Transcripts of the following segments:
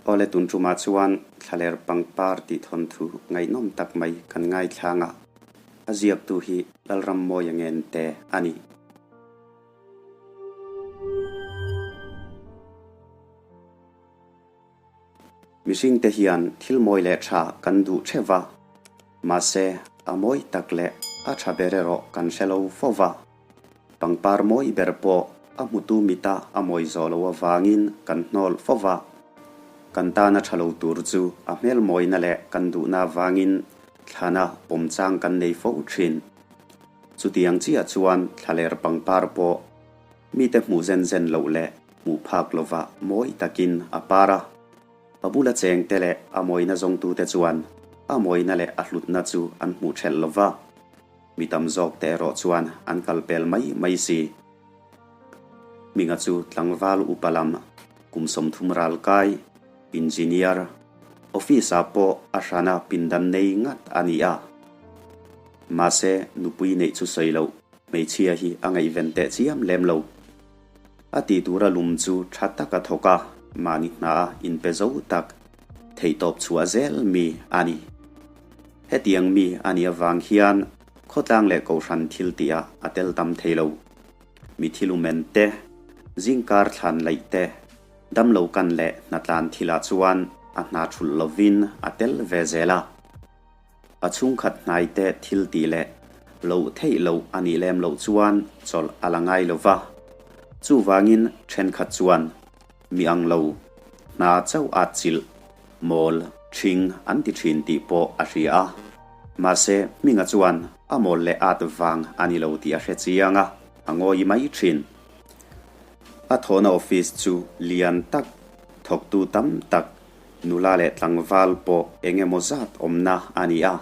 Awle tun tumah chuan thlaler pangpar tih thawnthu ngaihnawm tak mai kan ngaithlang a, a ziaktu hi Lalrammawia Ngente a ni. Mihringte hian thil mawi leh tha kan duh theuh va, mahse a mawi tak leh a tha ber erawh kan hre lo fo va. Pangpar mawi ber pawh a hmutu mita a mawi zawh loh avangin kan hnawl fo va. Kan tana tha lo tur chu a hmel mawina leh kan duhna avangin thlana pawm chang kan nei fo thin. Chutiang chiah chuan thlaler pangpar pawh mite hmuh zen zen loh leh hmuh phak lova mawi takin a par a. A bula chengte leh a mawina zawngtute chuan a mawina leh a hlutna chu an hmuh thelh lova. Mi tam zawk te erawh chuan an kal pel mai mai si. Hminga chu tlangval upa lam kum 30 ral kai, engineer, office-ah pawh a hrana pindan nei ngat a ni a. Mahse, nupui neih chu sawi loh hmeichhia hi a ngaihven teh chiam lem lo. A tih tura lum chu tha taka thawk a, mahni hna inpe zo tak, theihtawp chhuah zel mi a ni. Hetiang mi a nih avang hian khawtlang leh kohhran thil tihah a tel tam thei lo. Mi thilumen te, zingkar thlan laih te, damlo kan leh hnatlan thilah chuan a hna thulh lovin a tel ve zel a. A chhungkhat hnaite thil tih leh loh theih loh a nih lem loh chuan chawlh a la ngai lo va. Chuvangin thenkhat chuan mi ang lo, hna chauh a chilh, mawl, ṭhing an ti ṭhin tih pawh a hria a. Mahse, Hminga chuan a mawl leh at vang a ni lo tih a hre chiang a, a ngawi mai ṭhin. A thawhna office chu lian tak, thawktu tam tak, nula leh tlangval pawh eng emaw zat awmna a ni a.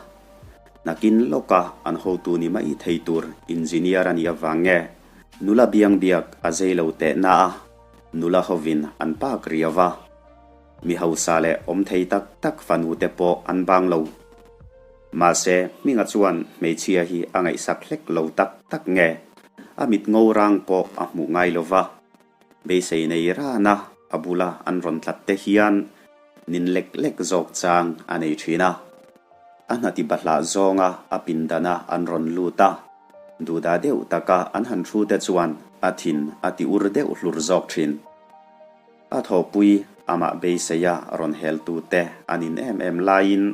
Nakin lawka an hotu ni mai thei tur engineer a nih avang nge nula biang biak a zei lo tehna a, nula hovin an pak riau a. Mi hausa leh awm thei tak tak fanu te pawh an bang lo. Mahse, Hminga chuan hmeichhia hi a ngaihsak hlek lo tak tak nge a mit ngo rang pawh a hmuh ngai lo va. Beisei nei rana a bula an rawn tlat te hian nin lek lek zawk chang a nei thin a. A hnati bahlah zawnga a pindana an rawn lut a, duhdah deuh taka an han thu te chuan a thin a ti ur deuh hlur zawk thin. A thawhpui amah beiseia rawn heltu te an in em em laiin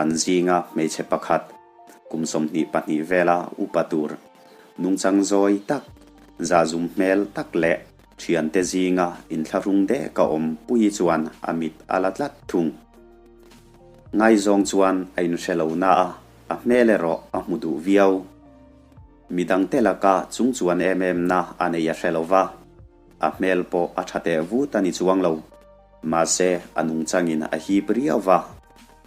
an zinga hmeichhe pakhat kum 22 vela upa tur nungchang zawi tak, zahzum hmel tak leh thiante zinga inthlahrung dek a awm pui chuan a mit a la tlat thung. Ngaizawng chuan a inhre lo na a, a hmel erawh a hmu duh viau. Midangte laka chung chuan em em na a nei a hre lo va, a hmel pawh a tha teh vut a ni chuang lo. Mahse, a nungchangin a hip riau va,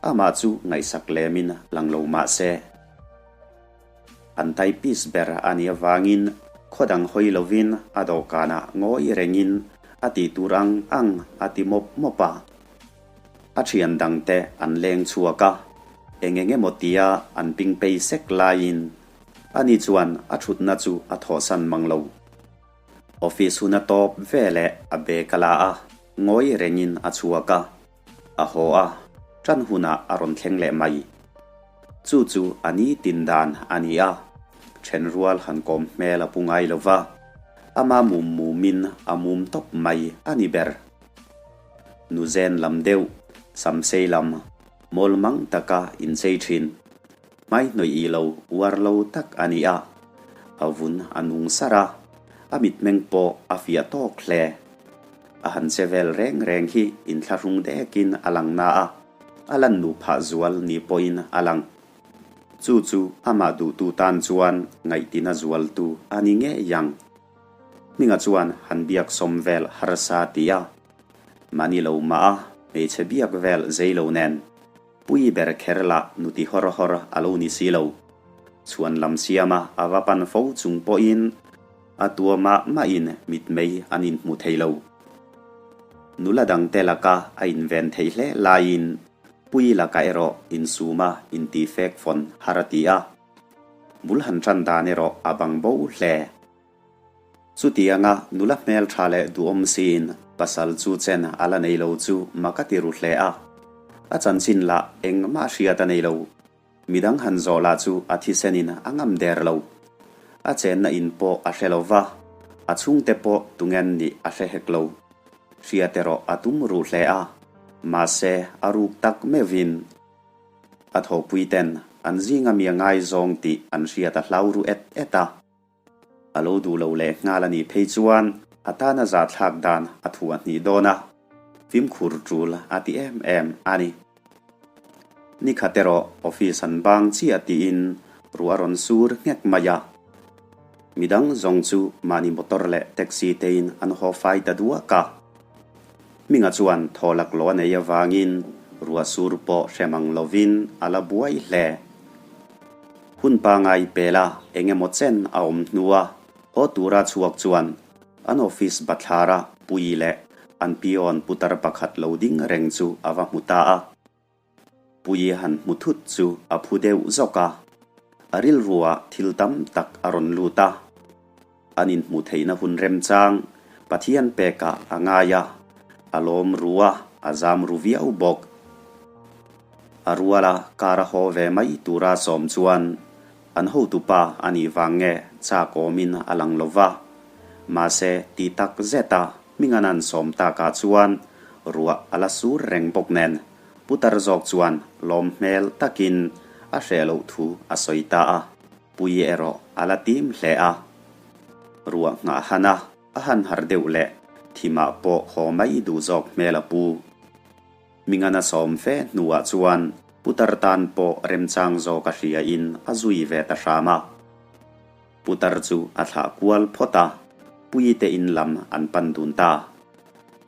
amah chu ngaihsak lemin lang lo mah se. An typist ber a nih avangin khaw dang hawi lovin a dawhkanah ngawi rengin a tih tur ang ang a ti mawp mawp a. A thian dangte an leng chhuak a, eng eng emaw tia an ping pei sek laiin ani chuan a thutna chu a thawhsan mang lo. Office hun a tawp veleh a bag a la a, ngawi rengin a chhuak a. A haw a, ṭan hunah a rawn thleng leh mai. Chu chu a ni tin dan a ni a, ṭhen rual han kawm hmel a pu ngai lo va, ama mum mumin a mum tawp mai a ni ber. Nu zen lam deuh, sam sei lam, mawl mang taka inchei ṭhin, hmai hnawih ih lo uar lo tak a ni a, a vun a nung sar a, a mitmeng pawh a fiah tawk hle. A han che vel reng reng hi inthlahrung dekin a lang na a, a lan nu phah zual ni pawhin a lang. Chu chu amah duhtu tan chuan ngaihtina zualtu a ni ngei ang. Hminga chuan han biak sawm vel harsa ti a, mahni lo mah a hmeichhe biak vel zei lo nen, pui ber kher lah nuti hawr hawr a lo ni si lo. Chhuan lam siama a va pan fo chung pawhin A tua mah mahin mitmei an inhmu thei lo. Nula dangte laka a inven theih hle laiin Pui laka erawh insuma intihfek fawn har a ti a. Bul han tan dan erawh a bang bo hle. Chutianga nula hmeltha leh duhawm siin. Pasal chu chen a la nei lo chu mak a ti ru hle a. A chanchin lah engmah hriat a nei lo. Midang han zawh lah chu a thisenin a ngam der lo. A chenna in pawh a hre lo va, a chhungte pawh tungen nih a hre hek lo. Hriat erawh a tum ruh hle a, mahse a ruk tak meuhin a thawhpuiten an zinga mi a ngaizawng tih an hriat a hlau ru et et a. A lo duh lo leh nghal a nih phei chuan a tana zahthlak dan a thuah hnih dawn a, fimkhur tul a ti em em a ni. Ni khat erawh office an bang chiah tiin ruah a rawn sur nghek mai a. Midang zawng chu mahni motor leh taxi tein an haw fai ta duak a. Hminga chuan thaw laklawh a nei avangin ruah sur pawh hre mang lovin a la buai hle. Hun pangai pela eng emaw chen a awm hnua haw tura chhuak chuan an office bathlara Puii leh an peon putar pakhat lo ding reng chu a va hmu ta a. Puii han hmu thut chu a phu deuh zawk a, a rilruah thil tam tak a rawn lut a. An inhmuh theihna hun remchang Pathian pekah a ngai a, a lawm ru a, a zam ru viau bawk. A ruala kar a haw ve mai tura sawm chuan an hotupa a nih vang nge chak awmin a lang lo va. Mahse, ti tak zeta hming an han sawm takah chuan ruah a la sur reng bawk nen putar zawk chuan lawm hmel takin a hreh loh thu a sawi ta a. Pui erawh a la tim hle a, ruah nghah han a, a han har deuh leh thimah pawh haw mai duh zawk hmel a pu. Mingana sawm fe hnuah chuan putar tan pawh remchang zawk a hria in a zui ve ta hram a. Putar chu a thlah kual phawt a, Puii te in lam an pan dun ta.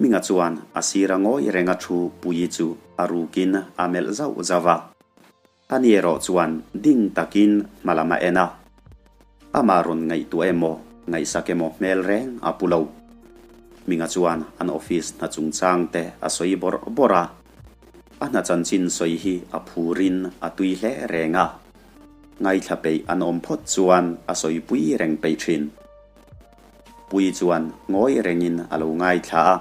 Minga chuan a sira ngawi renga thu Puii chu a rukin a melh zauh zauh a. Ani erawh chuan ding takin hma lam a en a, amah rawn ngaihtuah emaw, ngaihsak emaw hmel reng a pu lo. Hminga chuan an office hna chungchang te a sawi bawrh bawrh a, a hna chanchin sawi hi a phurin a tui hle reng a, ngaithla peih an awm phawt chuan a sawipui reng peih thin. Pui chuan ngawi rengin a lo ngaithla a,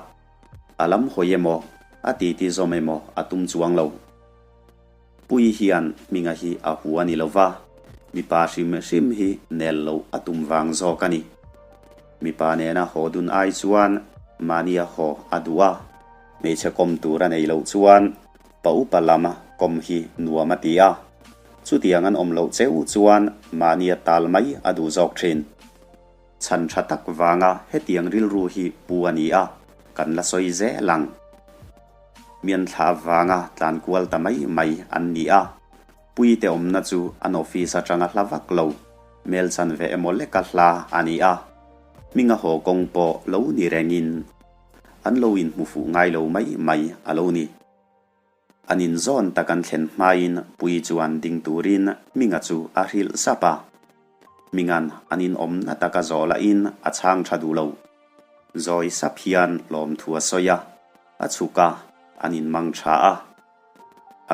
a lam hawi emaw, a titi zawm emaw a tum chuang lo. Pui hian Hminga hi a hu a ni lo va, mipa hrim hrim hi nel loh a tum vang zawk a ni. Mipa nena haw dun ai chuan mahnia haw a duh a, hmeichhe kawm tur a nei loh chuan pa upa lama kawm hi nuam a ti a, chutiang an awm loh cheu chuan mahnia tal mai a duh zawk thin. Chhan tha tak vanga hetiang rilru hi pu a ni a, kan la sawi zel ang. Mianthla avanga tlan kual ta mai mai an ni a, Puite awmna chu an office atanga hla vak lo, mel chan ve emaw leka hla a ni a, hminga haw kawng pawh lo ni rengin an lo inhmu fuh ngai lo mai mai a lo ni. An inzawn tak an thlen hmain Pui chuan ding turin Hminga chu a hrilh sap a. Hminga'n an inawmna taka zawh lahin a chhang tha duh lo. Zawi sap hian lawmthu a sawi a, a chhuk a, an inmang tha a.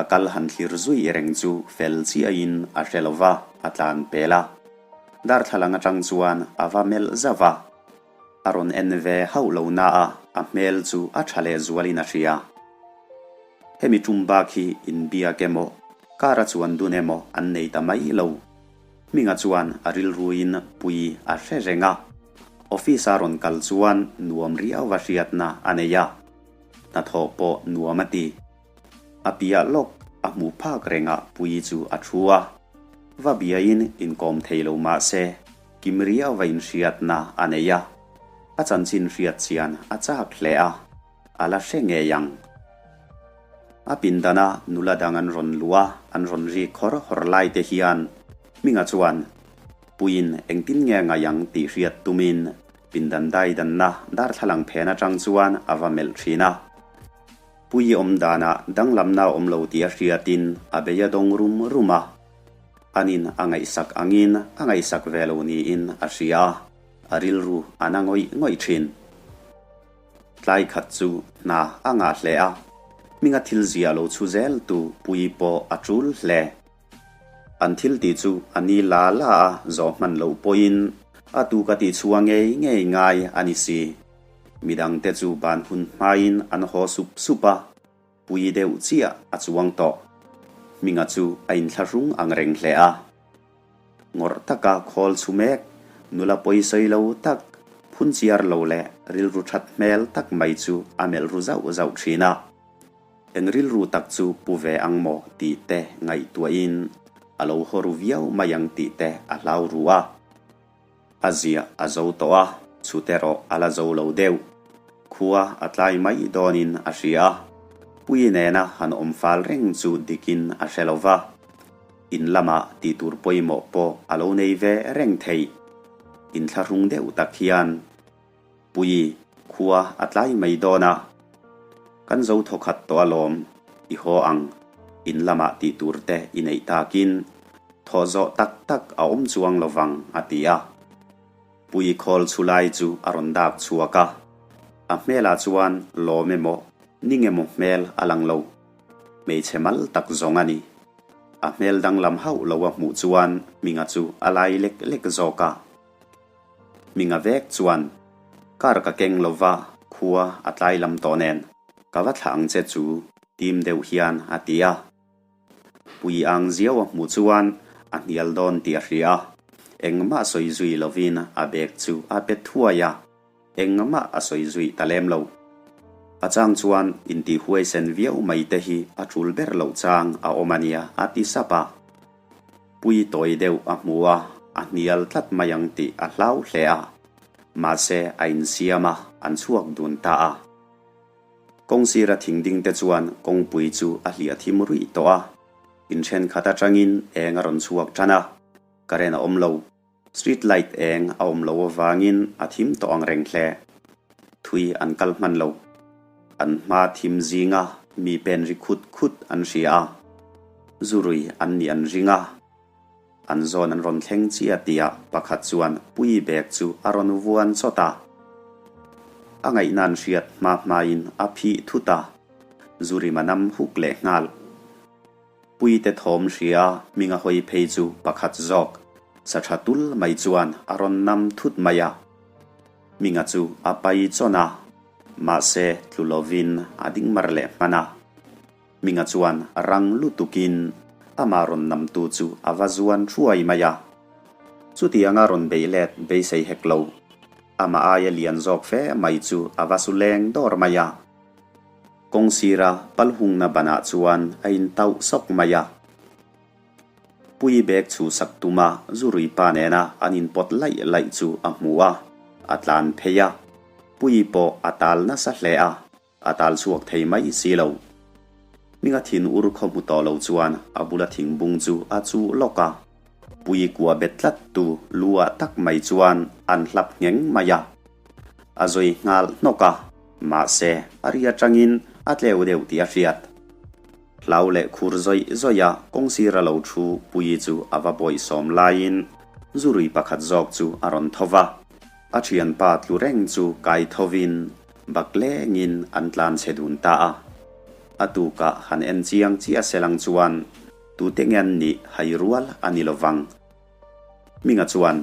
A kal han thlir zui reng chu fel chiahin a hre lo va, a tlan pel a. Darthlalang atang chuan a va melh zauh a. A rawn en ve hauh lo na a, a hmel chu a tha leh zualin a hria. Hemi tum bak hi inbiak emaw, car a chuan dun emaw an nei ta mai lo. Hminga chuan a rilruin pui a hre reng a, office a rawn kal chuan nuam riauva hriatna a nei a, hnathawh pawh nuam a ti. A piah lawk a hmuh phak rengah pui chu a thu a, va biain inkawm thei lo mah se kim riauva inhriatna a nei a, a chanchin hriat chian a chak hle a, a la hre ngei ang. A pindana nula dang an rawn luh a, an rawn rik hawr hawr lai te hian Hminga chuan Puiin engtin nge ngaih ang tih hriat tumin pindan daidanna darthlalang phen atang chuan a va melh thin a. Pui awm danah danglamna a awm lo tih a hriatin a bei a dawng rum rum a. Anin a ngaihsak angin a ngaihsak ve lo niin a hria a, a rilru a na ngawih ngawih thin. Tlai khat chu hna a ngah hle a, hminga thil zia lo chhu zel tu Pui pawh a tul hle. An thil tih chu a ni la la a zawh hman loh pawhin a tu ka tih chhuah ngei ngei ngai a ni si. Midangte chu ban hun hmain an haw sup sup a, pui deuh chiah a chuang tawh. Hminga chu a inthlahrung ang reng hle a. Ngawrh taka khawl chhu mek, nula pawisawi lo tak, phunchiar lo leh rilru that hmel tak mai chu a melh ru zauh zauh thin a. Eng rilru tak chu pu ve ang maw tih te ngaihtuahin a lo haw ru viau mai ang tih te a hlau ru a. A ziah a zo tawh a, chhut erawh a la zo lo deuh. Khua a tlai mai dawnin a hria a, Puii nena han awm fal reng chu dikin a hre lo va. In lamah tih tur pawimawh pawh a lo nei ve reng thei. Inthlahrung deuh tak hian Puii, khua a tlai mai dawn a, kan zo thawkhat tawh alawm, i haw ang, in lamah tih tur te i neih takin thawh zawh tak tak a awm chuang lo vang, a ti a. Puii khawl chhu lai chu a rawn dak chhuak a, a hmelah chuan lawm emaw ning emaw hmel a lang lo, hmeichhe mal tak zawng a ni. A hmel danglam hauh lo a hmuh chuan Hminga chu a lai lek lek zawk a. Hminga vek chuan, Car ka keng lo va, khua a tlai lam tawh nen, ka va thlah ang che chu, tim deuh hian a ti a. Pui ang ziau a hmuh chuan a hnial dawn tih a hria a, engmah sawi zui lovin a bag chu a pe thuai a, engmah a sawi zui ta lem lo. A chang chuan intihhuaisen viau mai te hi a tul ber loh chang a awm a nia, a ti sap a. Pui tawi deuh a hmu a, a hnial tlat mai ang tih a hlau hle a. Mahse, a insiam a, an chhuak dun ta a. Kawng sira thing ding te chuan kawngpui chu a hliah thim ruih tawh a. In thenkhat atangin eng a rawn chhuak tan a, current a awm lo. Street light eng a awm lo avangin a thim tawh ang reng hle. Thui an kal hman lo. An hma thim zinga mi pen ri khut khut an hria a, zurui an nih an ring a. An zawn an rawn thleng chiah tihah pakhat chuan pui bag chu a rawn vuan chawt a. A ngaihna an hriat hma hmain a phih thut a, zurima nam huk leh nghal. Puite thawm hria hminga hawi phei chu pakhat zawk sa tha tul mai chuan a rawn nam thut mai a. Hminga chu a pai chawn a, mahse tlu lovin a ding mar leh hman a. Hminga chuan rang lutukin amah rawn namtu chu a va zuan thuai mai a. Chutianga rawn beih let beisei hek lo, amah aia lian zawk fe mai chu a va su leng dawr mai a. Kawng sira pal hungna banah chuan a intauh sawk mai a. Pui bag chhuhsak tuma zurui pa nena an inpawt laih laih chu a hmu a, a tlan phei a. Pui pawh a tal nasa hle a, a tal chhuak thei mai si lo. Hminga thin ur khaw hmu tawh lo chuan a bula thingbung chu a chuh lawk a. Pui kua bet tlat tu lu ah tak mai chuan an hlap ngheng mai a. A zui nghal hnawk a, mahse a ri atangin a tleu deuh tih a hriat. Hlau leh khur zawih zawih a kawng sira lo thu Puii chu a va bawihsawm laiin zurui pakhat zawk chu a rawn tho va. A thianpa tlu reng chu kai thovin bak lengin an tlan chhe dun ta a. A tukah han en chiang chiah selang chuan tute nge an nih hai rual a ni lovang. Hminga chuan,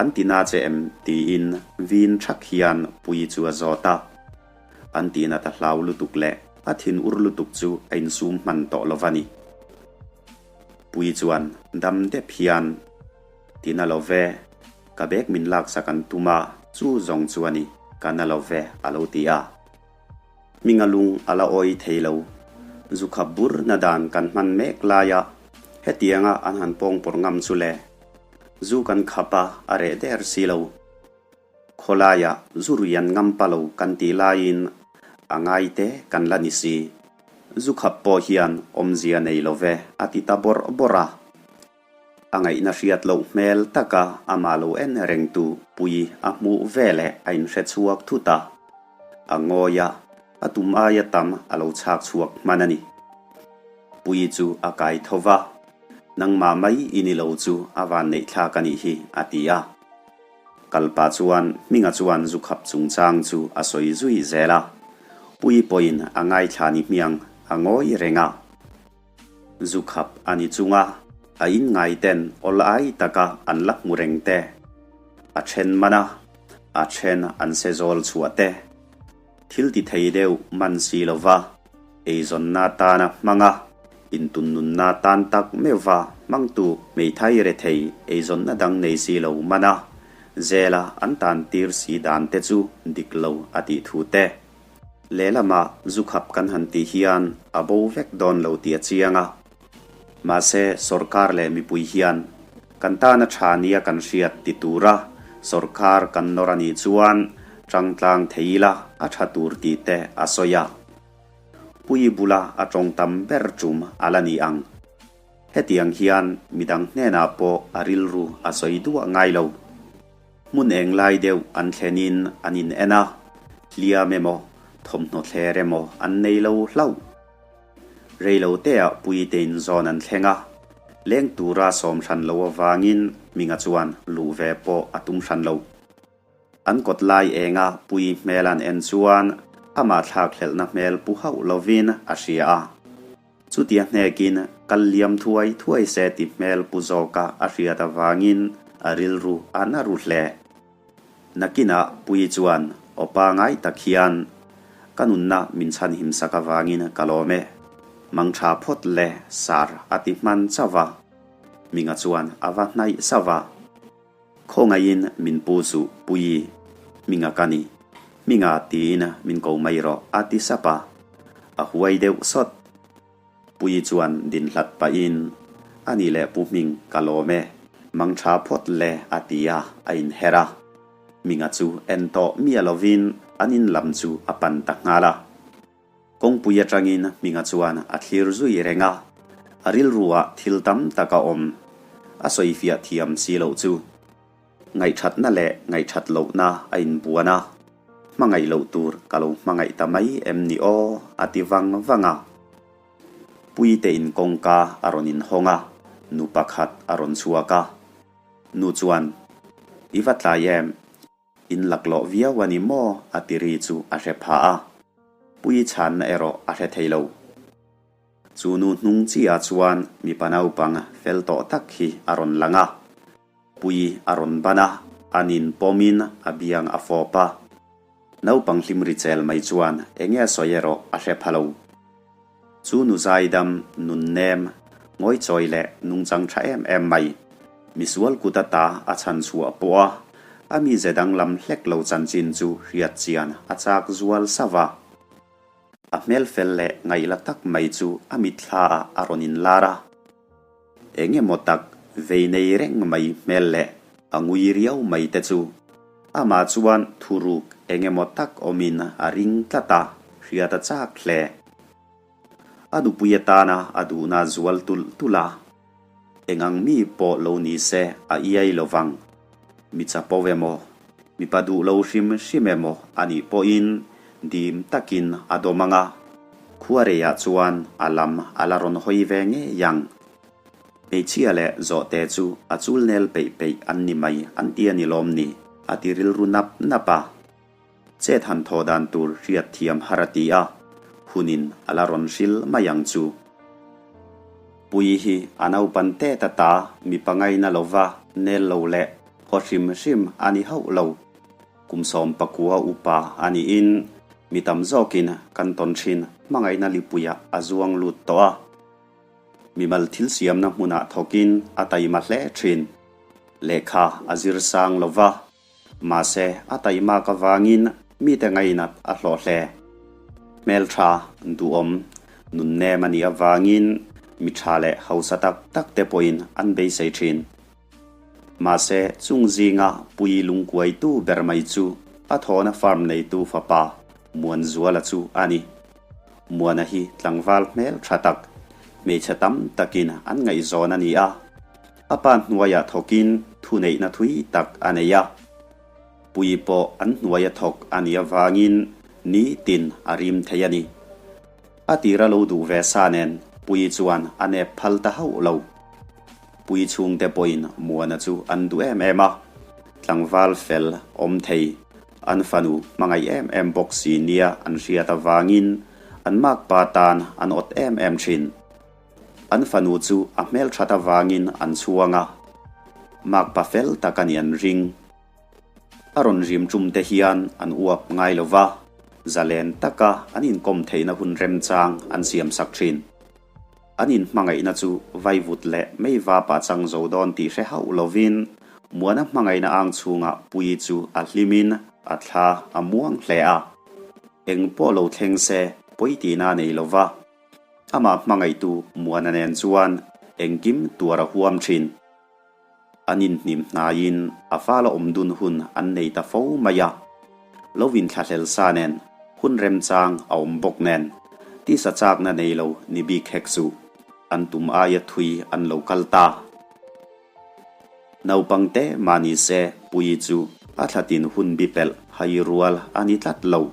An ti na che em? tiin vin thak hian Puii chu a zawt a. An ti nat a hlau lutuk leh a thin ur lutuk chu a insum hman tawh lo va ni. Puii chuan dam dep hian, Ti na lo ve, ka bag min laksak an tum a, chu zawng chu a ni, ka na lo ve, a lo ti a. Hminga lung a la awi thei lo. Zu khap bur na dan kan hman mek laia hetianga an han pawng pawr ngam chu le. Zu kan khap a, a reh der si lo. Khawlaiah zu rui an ngam pa lo kan tih laiin a ngai te kan la ni si. Zu khap pawh hian awmzia nei lo ve a ti ta bawrh bawrh a. A ngaihna hriat loh hmel taka amah lo en rengtu pui a hmuh veleh a inhre chhuak thut a. A ngawi a, a tum aia tam a lo chhak chhuak hman a ni. Pui chu a kai tho va, Nangmah mai i ni lo chu a van neih thlak a nih hi, a ti a. Kalpa chuan Hminga chuan zu khap chungchang chu a sawi zui zel a. Pui pawhin a ngaithla ni hmiang a ngawi reng a. Zu khap a ni chunga a inngai ten awl ai taka an la hmu reng te, a then man a, a then an se zawl chhuah te. Thil ti thei deuh man si lova eizawnna tana hmanga intunnunna tan tak meuhva hmangtu hmeithai rethei eizawnna dang nei si lo mana zela an tan tir si dan te chu dik lo a tih thu te. Lehlamah zu khap kan han tih hian a bo vek dawn lo tih a chiang a. Mahse sorkar leh mipui hian kan tana tha nia kan hriat ti tura sorkar kan nawr a nih chuan tangtlang thei ila a tha tur tih te a sawi a. Pui bula a tawng tam ber tum a la ni ang. Hetiang hian midang hnenah pawh a rilru a sawi duah ngai lo. Hmun eng lai deuh an thlenin an in en a, hliam emaw, thawmhnaw thler emaw an nei lo hlauh. Reiloteah puite in zawn an thleng a, leng tura sawm hran lo avangin Hminga chuan luh ve pawh a tum hran lo. An kawt lai enga pui hmel an en chuan amah thlakhlelhna hmel pu hauh lovin a hria a. Chutia hnekin kal liam thuai thuai se ti hmel pu zawka a hriat avangin a rilru a na ru hle. Nakinah Puii chuan aw pangai tak hian ka nunna min chhanhim sak avangin ka lawm e. Mangtha phawt le sar a ti hman chauh a. Hminga chuan a va hnaih sauh a. Khawngaihin min pu suh Puii, Hminga ka ni. Hminga tiin min ko mai rawh a ti sap a. A huai deuh sawt. Puii chuan din hlat pahin, A nih leh Pu Hming, ka lawm e. Mang tha phawt le a ti a, a inher a. Hminga chu en tawh miah lovin an in lam chu a pan ta nghal a. Kawngpui atangin Hminga chuan a thlir zui reng a, a rilruah thil tam tak a awm, a sawifiah thiam si loh chu. Ngaihthatna leh ngaihthat lohna a inbuan a, hmangaih loh tur ka lo hmangaih ta mai em ni aw a ti vang vang a. Puite in kawngka a rawn inhawng a, nu pakhat a rawn chhuak a. Nu chuan, I va tlai em? In laklawh viau a ni maw? a ti ri chu a hre phah a. Pui chhanna erawh a hre thei lo. Chu nu hnung chiah chuan mipa naupang fel tawh tak hi a rawn lang a. Pui a rawn ban a, an in pawmin a biang a fawp a. Naupang hlim ri chel mai chuan enge a sawi erawh a hre pha lo. Chu nu zaidam, nun nem, ngawichawi leh nungchang tha em em mai, misual kut ata a chhan chhuah pawh a, a mize danglam hlek lo chanchin chu hriat chian a chak zual sauh a. A hmel fel leh ngaihla tak mai chu a mitthla ah a rawn inlar a. Eng emaw tak vei nei reng mai hmel leh a ngui riau mai te chu amah chuan thuruk eng emaw tak awmin a ring tlat a, hriat a chak hle. A nupui atana a duhna zual tulh tulh a. Eng ang mi pawh lo ni se a iai lo vang. Mi chapo emaw, mipa duh lo hrim hrim emaw a nih pawhin dim takin a dawm ang a, khuareiah chuan a lam a la rawn hawi ve ngei ang. Hmeichhia leh zawhte chu a chul nel peih peih an ni mai an ti a ni lawm ni? a ti rilru nap nap a. Chet han thaw dan tur hriat thiam har a ti a, hunin a la rawn hril mai ang chu. Pui hi a naupan tet ata mipa ngaina lova nel lo leh haw hrim hrim a ni hauh lo. Kum 19 upa a niin mi tam zawkin kan tawn thin hmangaihna lipuiah a zuang lut tawh a. Mimal thil siamna hmunah thawkin a taima hle thin. Lehkha a zir sang lova. Mahse, a taimak avangin mite ngainat a hlawh hle. Hmeltha, duhawm, nunnem a nih avangin mi tha leh hausa tak tak te pawhin an beisei thin. Mahse, chung zinga pui lungkuaitu ber mai chu a thawhna farm neitu fapa Muanzuala chu a ni. Muana hi tlangval hmel tha tak, hmeichhe tam takin an ngaihzawn a ni a. A pa hnuaiah thawkin thuneihna thui tak a nei a. Pui pawh an hnuaia thawk a nih avangin nitin a rim thei a ni. A tira lo duh ve sa nen Pui chuan a nep phal ta hauh lo. Pui chhungte pawhin Muana chu an duh em em a. Tlangval fel awm thei, an fanu hmangaih em em bawk si nia an hriat avangin an makpa tan an awt em em thin. An fanu chu a hmelthat avangin an chhuang a, makpa fel tak a nih an ring. A rawn rim tum te hian an uap ngai lo va. Zalen taka an inkawm theihna hun remchang an siamsak thin. An inhmangaihna chu vaivut leh meivapa chang zo dawn tih hre hauh lovin Muana hmangaihna ang chhungah Puii chu a hlimin a thla a muang hle a. Eng pawh lo thleng se pawi tihna a nei lova, amah hmangaihtu Muana nen chuan engkim tuar a huam thin. An inhnim hnaiin a fala awm dun hun an nei ta fo mai a, lo inthlahlel sa nen hun remchang a awm bawk nen tisa chakna nei lo ni bik hek suh, an tum aia thui an lo kal ta. Naupang te mah ni se Puii chu a thlatin hun bi pelh hai rual a ni tlat lo.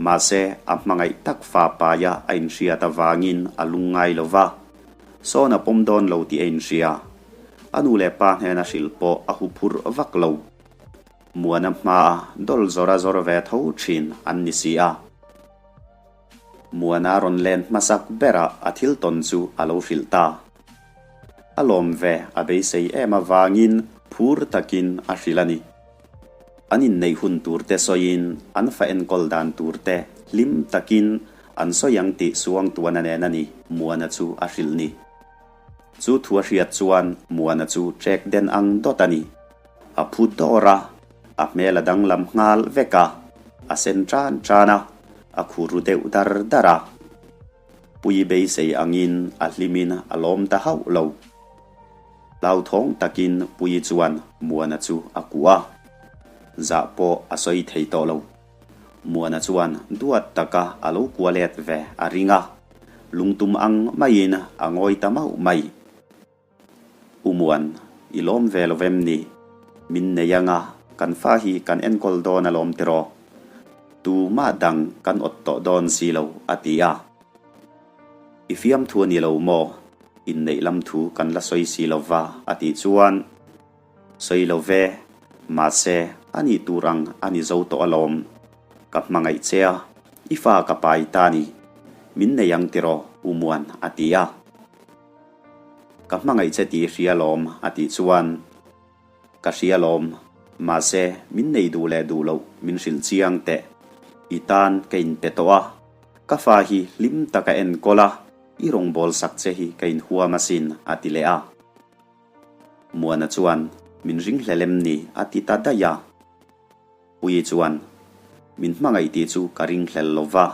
Mahse a hmangaih tak fa paia a inhriat avangin a lungngai lo va. Sawn a pawm dawn lo tih a inhria. A nu leh pa hnena hrilh pawh a huphurh vak lo. Muana hmaa dawl zawr a zawr ve tho thin an ni si a. Muana rawn len hmasak berah a thil tawn chu a lo hrilh ta. A lawm ve a beisei em avangin phur takin a hrilh a ni. An inneih hun tur te sawiin an fa enkawl dan tur te hlim takin an sawi ang tih Suangtuana nen a ni Muana chu a hrilh ni. Chu thu a hriat chuan Muana chu ṭek den ang dawt a ni. A phu dawr a, a hmel a danglam nghal vek a, a sen ṭan ṭan a, a khur ru deuh dar dar a. Pui beisei angin a hlimin a lawm ta hauh lo. Hlauthawng takin Puii chuan Muana chu a kuah a, zah pawh a sawi thei tawh lo. Muana chuan duat taka a lo kuah let ve a ring a, lungtum ang maiin a ngawi ta mauh mai. U Muan, i lawm ve lo vem ni? Min nei anga kan fa hi kan enkawl dawn alawm tiraw? Tumah dang kan awt tawh dawn si lo, a ti a. I fiamthu a ni lo maw? Inneih lam thu kan la sawi si lo va, a tih chuan, Sawi lo ve, mahse, a nih tur ang a ni zo tawh alawm. Ka hmangaih che a, i fa ka pai ta ni. Min nei ang tiraw, U Muan, a ti a. Ka hmangaih che tih i hria alawm, a tih chuan, Ka hria alawm, mahse, min nei duh leh duh loh min hrilh chiang teh. I tan ka inpe tawh a, ka fa hi hlim taka enkawl a, i rawngbâwl sak che hi ka inhuam asin, a ti leh a. Muana chuan, Min ringhlel em ni? a ti ta daih a. Puii chuan, Min hmangaih tih chu ka ringhlel lo va,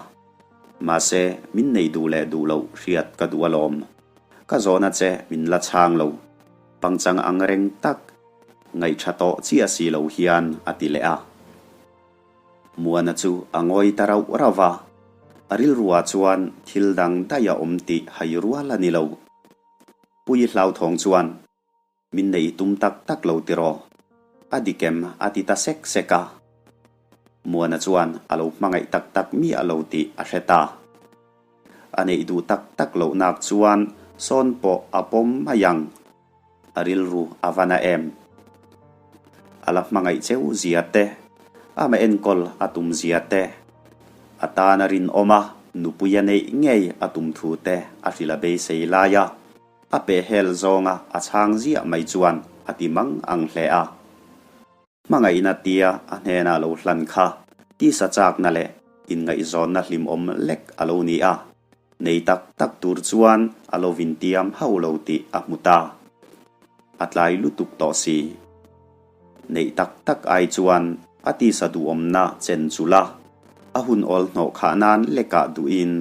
mahse, min nei duh leh duh loh hriat ka duh alawm. Ka zawhna che min la chhang lo. Pangchang ang reng tak, ngaihṭha tawh chiah si lo hian a ti leh a. Muana chu a ngawi ta rauh rauh va, a rilruah chuan thil dang daih a awm tih hai rual a ni lo. Puii hlauthawng chuan, Min neih tum tak tak lo tiraw? A dik em? a ti ta sek sek a. Muana chuan a lo hmangaih tak tak miah lo tih a hre ta. A neih duh tak tak loh nak chuan sawn pawh a pawm mai ang. A rilru a va na em? A la hmangaih cheu zia te, amah enkawl a tum zia te, a tan a rinawm a, nupui a neih ngei a tum thu te a hrilh a beisei lai a. A pehhel zawnga a chhang ziah mai chuan a ti mang ang hle a. Hmangaihna tia a hnena lo hlan kha tisa chakna leh inngaihzawnna hlimawm lek a lo ni a, nei tak tak tur chuan a lo vintiam hauh lo tih a hmu ta. A tlai lutuk tawh si. Neih tak tak ai chuan a tisa duhawmna chen chulh a, a hun awl hnawh khah nan lekah duhin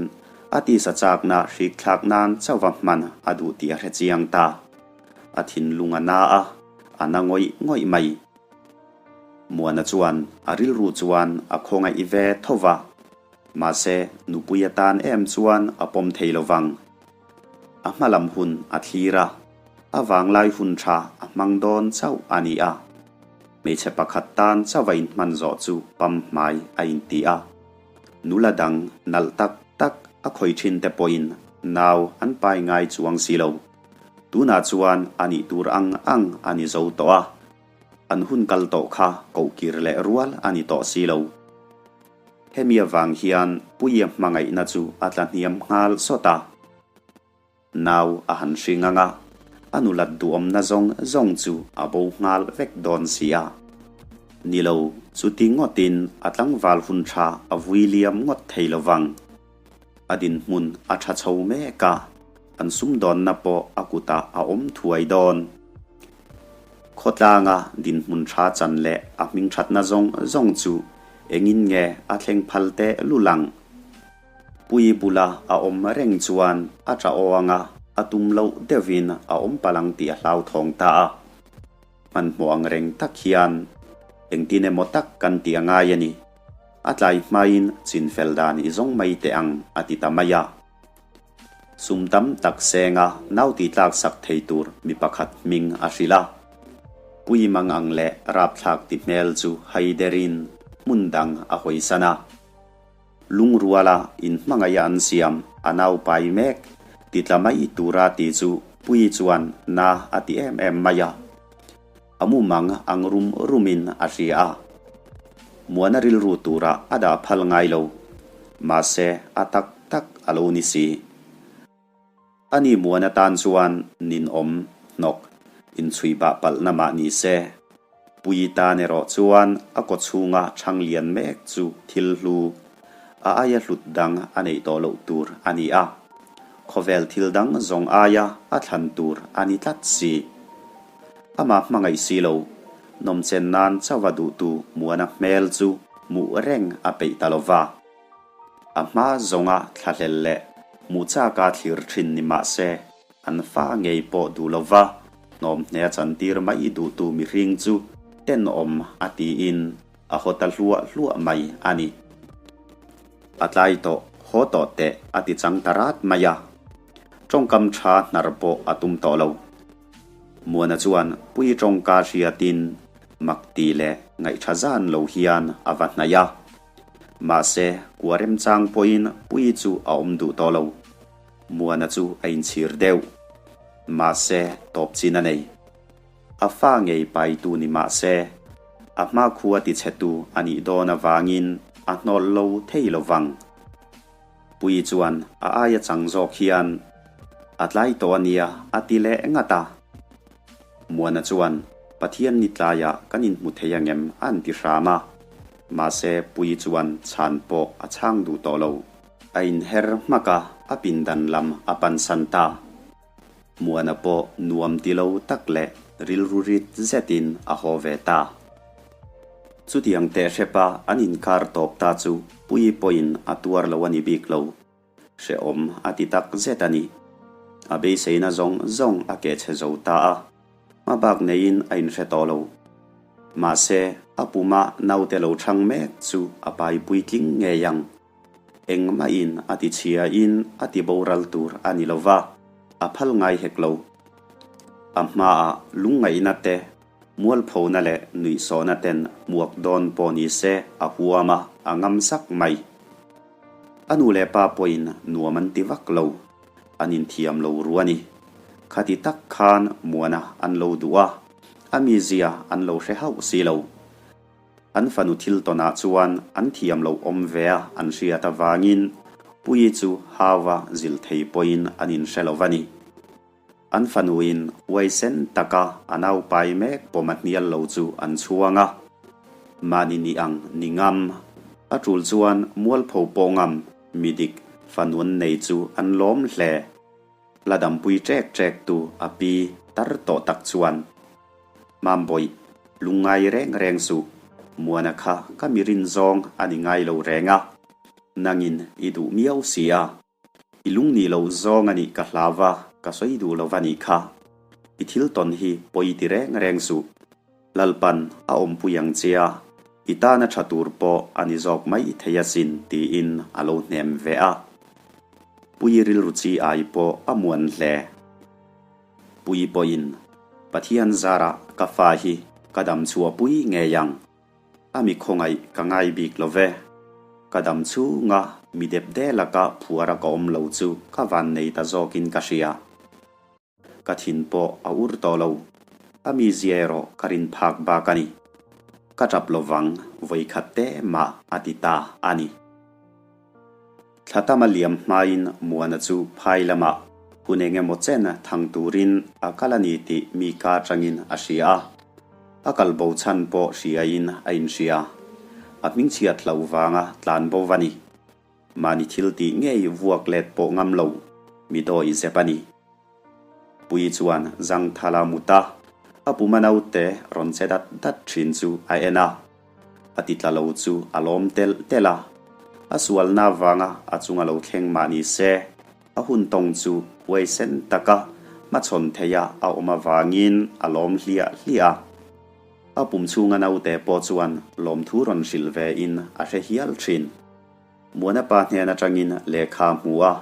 a tisa chakna hrik thlak nan chauha hman a duh tih a hre chiang ta. A thinlung a na a, a na ngawih ngawih mai. Muana chuan a rilru chuan a khawngaih ve tho va, mahse nupui atan em chuan a pawm thei lo vang. A hma lam hun a thlir a, a vanglai hun tha a hmang dawn chauh a ni a. Hmeichhe pakhat tan chauh a inhman zawh chu pam hmai a inti a. Nula dang nalh tak tak a khawih thin te pawhin nau an pai ngai chuang si lo. Tunah chuan a nih tur ang ang a ni zo tawh a, an hun kal tawh kha kohkir leh rual a ni tawh si lo. Hemi avang hian Puia hmangaihna chu a tla hniam nghal sawt a. Nau a han hring ang a, a nulat duhawmna zawng zawng chu a bo nghal vek dawn si a. Ni lo, chuti ngawtin a tlangval hun tha a vui liam ngawt thei lo vang. A dinhmun a tha chho mek a, an sumdawnna pawh a kutah a awm thuai dawn. Khawtlanga dinhmun tha chan leh a hming thatna zawng zawng chu engin nge a thleng phal teh lul ang? Pui bula a awm reng chuan a tah aw anga a tum loh deuhin a awm palh ang tih a hlauthawng ta a. Hmanhmawh ang reng tak hian engtin emaw tak kan tih a ngai a ni. A tlai hmain chinfel dan i zawng mai teh ang a ti ta mai a. Sum tam tak senga nau tih tlak sak thei tur mi pakhat hming a hrilh a. Pui mang ang leh rapthlak ti hmel chu hai derin hmun dang a hawisan a. Lungruala inhmangaih a an siam a nau pai mek ti tla mai tura ti chu Puii chuan na a ti em em mai a. A mumang ang rum rumin a hria a. Muana rilru tura a dah phal ngai lo. Mahse a tak tak a lo ni si. A ni muan atan chuan ninawm hnawk inchhui bah palhna mah ni se. Pui tan erawh chuan a kaw chhunga chhang lian mek chu thil hlu, a aia hlut dang a neih tawh loh tur a ni a. Khawvel thil dang zawng aia a thlan tur a ni tlat si. Amah hmangaih si lo, nawmchen nan chauha duhtu muana hmel chu hmuh reng a peih ta lo va. A hma zawnga thlahlel leh hmuh chaka thlir thin ni mah se, an fa ngei pawh duh lo va, hnawmhne a chantir mai duhtu mihring chu tenawm a tiin a haw ta hluah hluah mai a ni. A tlai tawh, haw tawh teh a ti chang ta rat mai a. Tawngkam tha hnar pawh a tum tawh lo. Muana chuan pui tawngka hriatin mak ti leh ngaihṭha zan lo hian a va hnaih a. Mahse, kua remchang pawhin Puii chu a awm duh tawh lo. Muana chu a inchhir deuh. Mahse, tawp chin a nei. A fa ngei paitu ni mah se, a hmakhua tichhetu a nih dawn avangin a hnawlh lo thei lo vang. Puii chuan a aia chang zawk hian, A tlai tawh a nia, a ti leh ngat a. Muana chuan, Pathian ni tlaiah kan inhmu thei angem? a an ti hram a. Mahse, Puii chuan chhan pawh a chhang duh tawh lo. A inher hmak a, a pindan lam a pansan ta. Muana pawh nuam ti lo tak leh rilru rit zetin a haw ve ta. Chutiang teh hrepa an inkar tawp ta chu Puii pawhin a tuar lo a ni bik lo. Hrehawm a ti tak zet a ni. A beiseina zawng zawng a keh chhe zo ta a, hma bak neiin a inhre tawh lo. Mahse, a puma naute lo chhang mek chu a pai puitling ngei ang. Engmahin a ti chhiain a ti boral tur a ni lo va, a phal ngai hek lo. A hmaah lungngaihna te, mualphona leh nuihsawhna ten hmuak dawn pawh ni se a huam a, a ngam sak mai. A nu leh pa pawhin nuam an ti vak lo, an inthiam lo ru a ni. Khati tak khan Muana an lo duh a, a mizia an lo hre hauh si lo. An fanu thil tawnah chuan an thiam loh awm ve a an hriat avangin Puii chu hauva zilh thei pawhin an inhre lo va ni. An fanuin huaisen taka a naupai mek pawm a hnial lo chu an chhuang a. Mahni ni ang ni ngam. A tul chuan mualpho pawh ngam mi dik fanu an nei chu an lawm hle. La dampui ṭek ṭek tu a pi tar tawh tak chuan, Mambawih, lungngai reng reng suh, Muana kha ka mi rin zawng a ni ngai lo reng a, nangin i duh miau si a. I lung nih loh zawng a nih ka hlau va, ka sawi duh lo va nih kha. I thil tawn hi pawi ti reng reng suh. Lalpan a awmpui ang che a, i tana tha tur pawh a ni zawk mai thei asin tiin a lo hnem ve a. Pui rilru chi ai pawh a muan hle. Pui pawhin, Pathian zarah ka fa hi ka dam chhuahpui ngei ang. A mi khawngaih ka ngai bik lo ve. Ka dam chhunga mi dep de laka phuara ka awm lo chu ka van nei ta zawkin ka hria. Ka thin pawh a ur tawh lo. A mizia erawh ka rin phak bak a ni. Ka tap lovang vawikhat te mah a ti ta a ni. Thla tama liam hmain Muana chu phai lamah hun eng emaw chen thang turin a kal a ni tih mi ka atangin a hria a. A kal bo chhan pawh hriain a inhria. A hmingchhiat hlauh vanga tlan bo va ni. Mahni thil tih ngei vuak let pawh ngam lo, mi dawi zep a ni. Pui chuan Zangthala mut a, a puma naute rawn che dat dat thin chu a en a. A ti tla lo chu a lawm telh telh a. A sualna avanga a chunga lo thleng mah ni se, a hun tawng chu huaisen taka hmachhawn theia a awm avangin a lawm hliah hliah a. A pum chhunga naute pawh chuan lawmthu rawn hrilh ve in a hre hial thin. Muana pa hnen atangin lehkha a hmu a,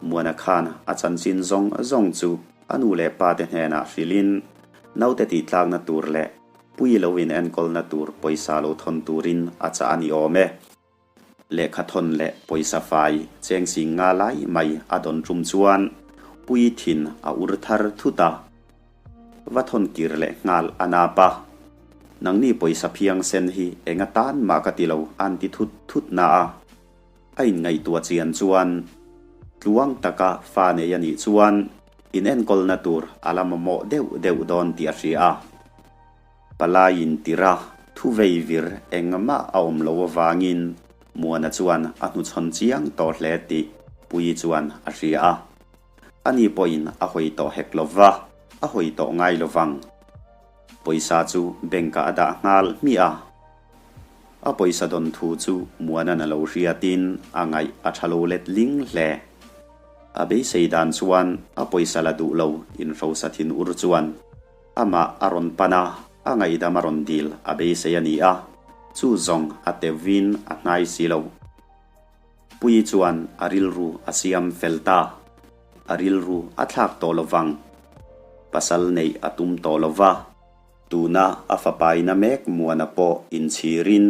Muana khan a chanchin zawng zawng chu a nu leh pa te hnenah hrilhin naute tihtlakna tur leh pui lo in enkawlna tur pawisa lo thawn turin a chah a ni awm e. Lehkha thawn leh pawisa fai cheng sing nga lai mai a dawn tum chuan pui thin a ur thar thut a. Va thawn kir leh nghal a nap a. Nangni pawisa phiang sen hi eng atan mah ka ti lo an ti thut thut na a. A inngaihtuah chian chuan tluang taka fa nei a nih chuan inenkawlna tur a la mamawh deuh deuh dawn tih a hria a. Palaiin tira thu vei vir engmah a awm lo avangin Muana chuan a hnuchhawn chiang tawh hle tih Puii chuan a hria a. Ani pawhin a hawi tawh hek lo va, a hawi tawh ngai lo vang. Pawisa chu bank-ah a dah nghal hmiah a. A pawisa dawn thu chu Muana'n a lo hriatin a ngaih a tha lo let ling hle. A beisei dan chuan a pawisa la duh lo inhrosa thin ur chuan amah a rawn pan a, a ngaihdam a rawn dil a beisei a ni a, chu zawng a teuhvin a hnai si lo. Puii chuan a rilru a siam fel ta. A rilru a thlak tawh lo vang. Pasal neih a tum tawh lo va. Tuna a fapaina mek Muana pawh inchhirin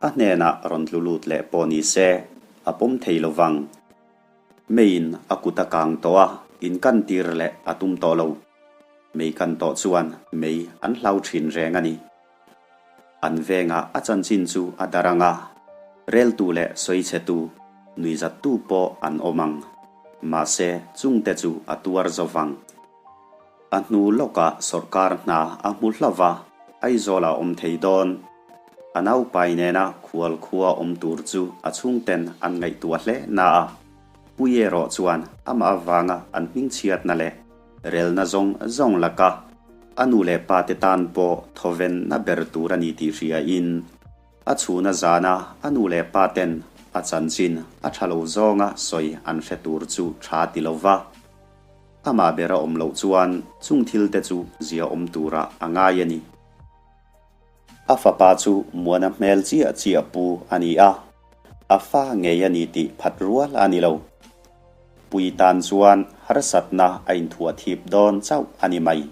a hnenah rawn tlu lut leh pawh ni se, a pawm thei lo vang. Meiin a kut a kang tawh a, inkantir leh a tum tawh lo. Mei kan tawh chuan mei an hlau thin reng a ni. An vengah a chanchin chu a dar ang a, reltu leh sawichhetu, nuihzattu pawh an awm ang. Mahse, chungte chu a tuar zo vang. A hnu lawkah sawrkar hna a hmu hlauh va, Aizawlah awm thei dawn. A naupai nena khual khua awm tur chu a chhungten an ngaihtuah hle na a, Pui erawh chuan amah avanga an hmingchhiatna leh Relna zawng zawng laka a nu leh pa te tan pawh thawvenna ber tur a ni tih hriain a chhuna zana a nu leh pa ten a chanchin a tha lo zawnga sawi an hre tur chu tha ti lo va. Amah ber a awm loh chuan chung thil te chu zia awm turah a ngai a ni. A fapa chu Muana hmel chiah chiah pu a ni a, a fa ngei a ni tih phat rual a ni lo. Pui tan chuan harsatna a inthuah thip dawn chauh a ni mai.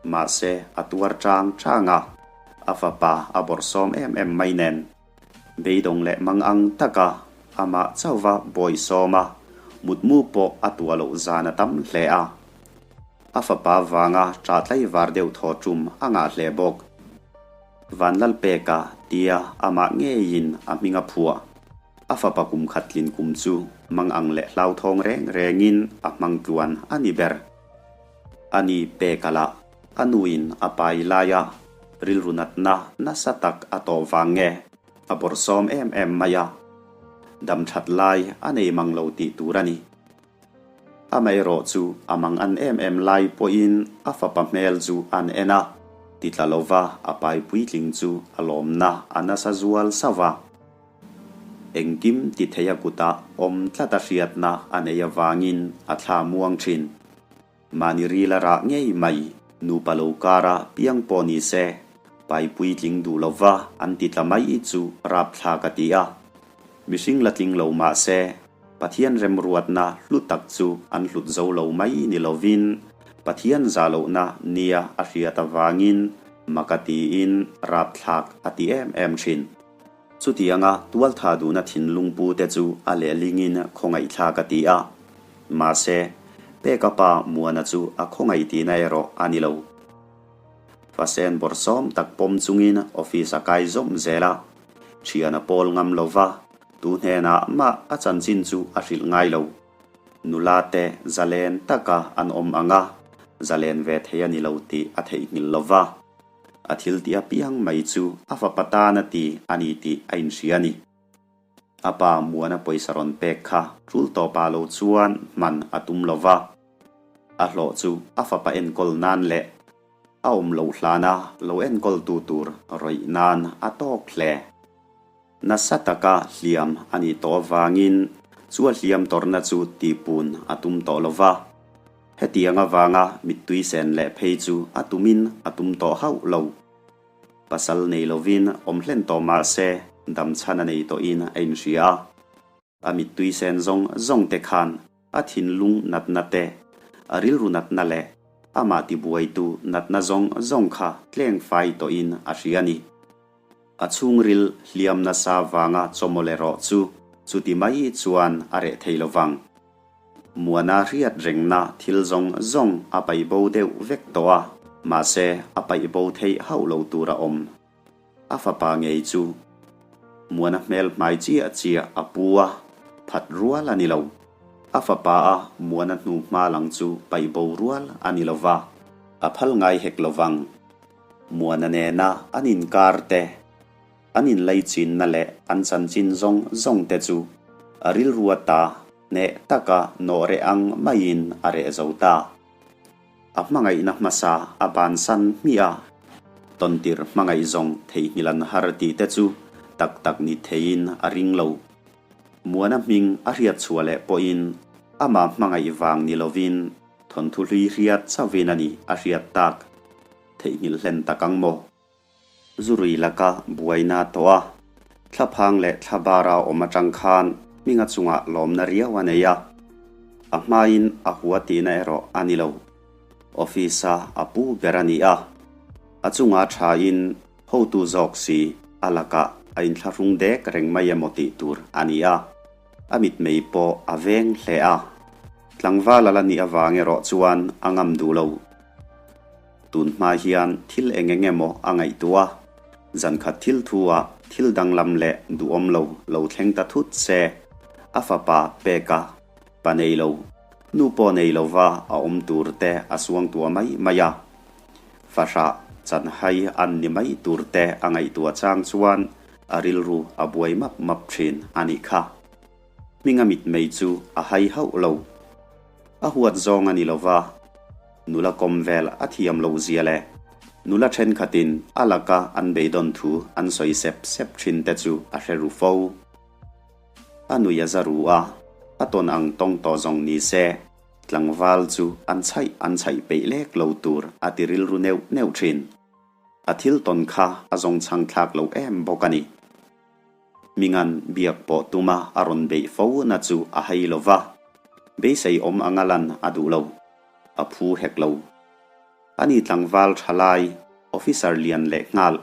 Mahse, a tuar chang chang a, a fapa a bawrhsawm em em mai nen. Beidawng leh mang ang taka amah chauhva bawisawm a, mutmu pawh a tuah loh zan a tam hle a. A fapa vanga ṭah tlaivar deuh thaw ṭum a ngah hle bawk. Vanlalpeka tia amah ngeiin a hming a phuah. A fapa kum khat tlin kum chu mang ang leh hlauthawng reng rengin a hmang tluan a ni ber. A ni Peka lah a nuin a pai laia rilru natna nasa tak a tawh vang nge a bawrhsawm em em mai a, dam ṭhat lai a nei mang lo tih tur a ni. Amaherawh chu a mang an em em lai pawhin a fapa hmel chu an en a, ti tla lova a pai puitling chu a lawmna a nasa zual sauh a. Engkim ti thei a kutah awm tlat a hriatna a nei avangin a thla muang thin. Mahni ril a rah ngei mai, nupa lo kara piang pawh ni se, pai puitling duh lova an ti tla mai chu rapthlak a ti a. Mihring la tling lo mah se, Pathian remruatna hlu tak chu an hlut zo lo mai ni lovin, Pathian zah lohna nia a hriat avangin mak a tiin rapthlak a ti em em thin. Chutianga tualtha duhna thinlung pu te chu a lehlingin khawngaihthlak a ti a. Mahse, Peka pa Muana chu a khawngaih tihna erawh a ni lo. Fasen bawrhsawm tak pawm chungin office a kai zawm zel a. Thian a pawl ngam lo va, tu hnenah mah a chanchin chu a hrilh ngai lo. Nula te zalen taka an awm ang a, zalen ve thei a ni lo tih a theihnghilh lo va. A thil tih apiang mai chu a fapa tan a ti a ni tih a inhria a ni. A pa Muana pawisa rawn pek kha tul tawpah lo chuan hman a tum lo va. A hlawh chu a fapa enkawl nan leh a awm loh hlana lo enkawltu tur rawih nan a tawk hle. Nasa taka hliam a nih tawh avangin chu a hliam tawrhna chu tihpun a tum tawh lo va. Hetiang avanga mittui sen leh phei chu a tumin a tum tawh hauh lo. Pasal nei lovin awm hlen tawh mah se damchhan a nei tawhin a inhria a. A mittui sen zawng zawng te khan a thinlung natna te, a rilru natna leh amah tibuaitu natna zawng zawng kha tleng fai tawhin a hria a ni. A chhungril hliam nasa vanga chawmawle rawh chu chuti mai chuan a reh thei lo vang. Muana hriat rengna thil zawng zawng a paih bo deuh vek tawh a, mahse a paih bo theih hauh lo tur a awm. A fapa ngei chu Muana hmel hmai chiah chiah a pu a, phat rual a ni lo. A fapa a Muana hnu hma lang chu paih bo rual a ni lo va, a phal ngai hek lo vang. Muana nena an inkar te, an inlaichinna leh an chanchin zawng zawng te chu a rilru ata hneh taka nawh reh ang maiin a reh zo ta. A hmangaihna hmasa a bansan hmiah a, tawntir hmangaih zawng theihnghilh an har tih te chu tak tak ni theiin a ring lo. Muana hming a hriat chhuah leh pawhin amah hmangaih vang ni lovin thawnthu hlui hriat chauhin a ni a hriat tak. Theihnghilh hlen tak ang maw? Zurui laka buaina tawh a, thlaphang leh thlabara awm atang khan hminga chungah lawmna riau a nei a, a hmain a hua tihna erawh a ni lo. Office-a a pu ber a ni a, a chunga thain hotu zawk si a lakah a inthlahrung dek reng mai emaw tih tur a ni a, a mitmei pawh a veng hle a. Tlangval a la nih avang erawh chuan a ngam duh lo. Tun hma hian thil eng eng emaw a ngaihtuah a, zankhat thil thu ah thil danglam leh duhawm lo lo thleng ta thut se, a fapa peka pa nei lo, nu pawh nei lova a awm tur te a suangtuah mai mai a. Fahrah chanhai an ni mai tur te a ngaihtuah chang chuan a rilru a buai map map thin a nih kha. Hminga mitmei chu a hai hauh lo. A huat zawng a ni lova, nula kawm vel a thiam loh zia leh nula thenkhatin a laka an beidawn thu an sawi sep sep thin te chu a hre ru fo. A nui a za ru a, a tawn ang tawng tawh zawng ni se, tlangval chu an chhaih an chhaih peih lek lo tur a ti rilru neuh neuh thin. A thil tawn kha a zawng chhang thlak lo em bawk a ni. Mingan biak pawh tuma a rawn beih fo na chu a hei lo va, beisei awm anga lan a duh lo, a phu hek lo. Ani tlangval tha lai, officer lian leh nghal,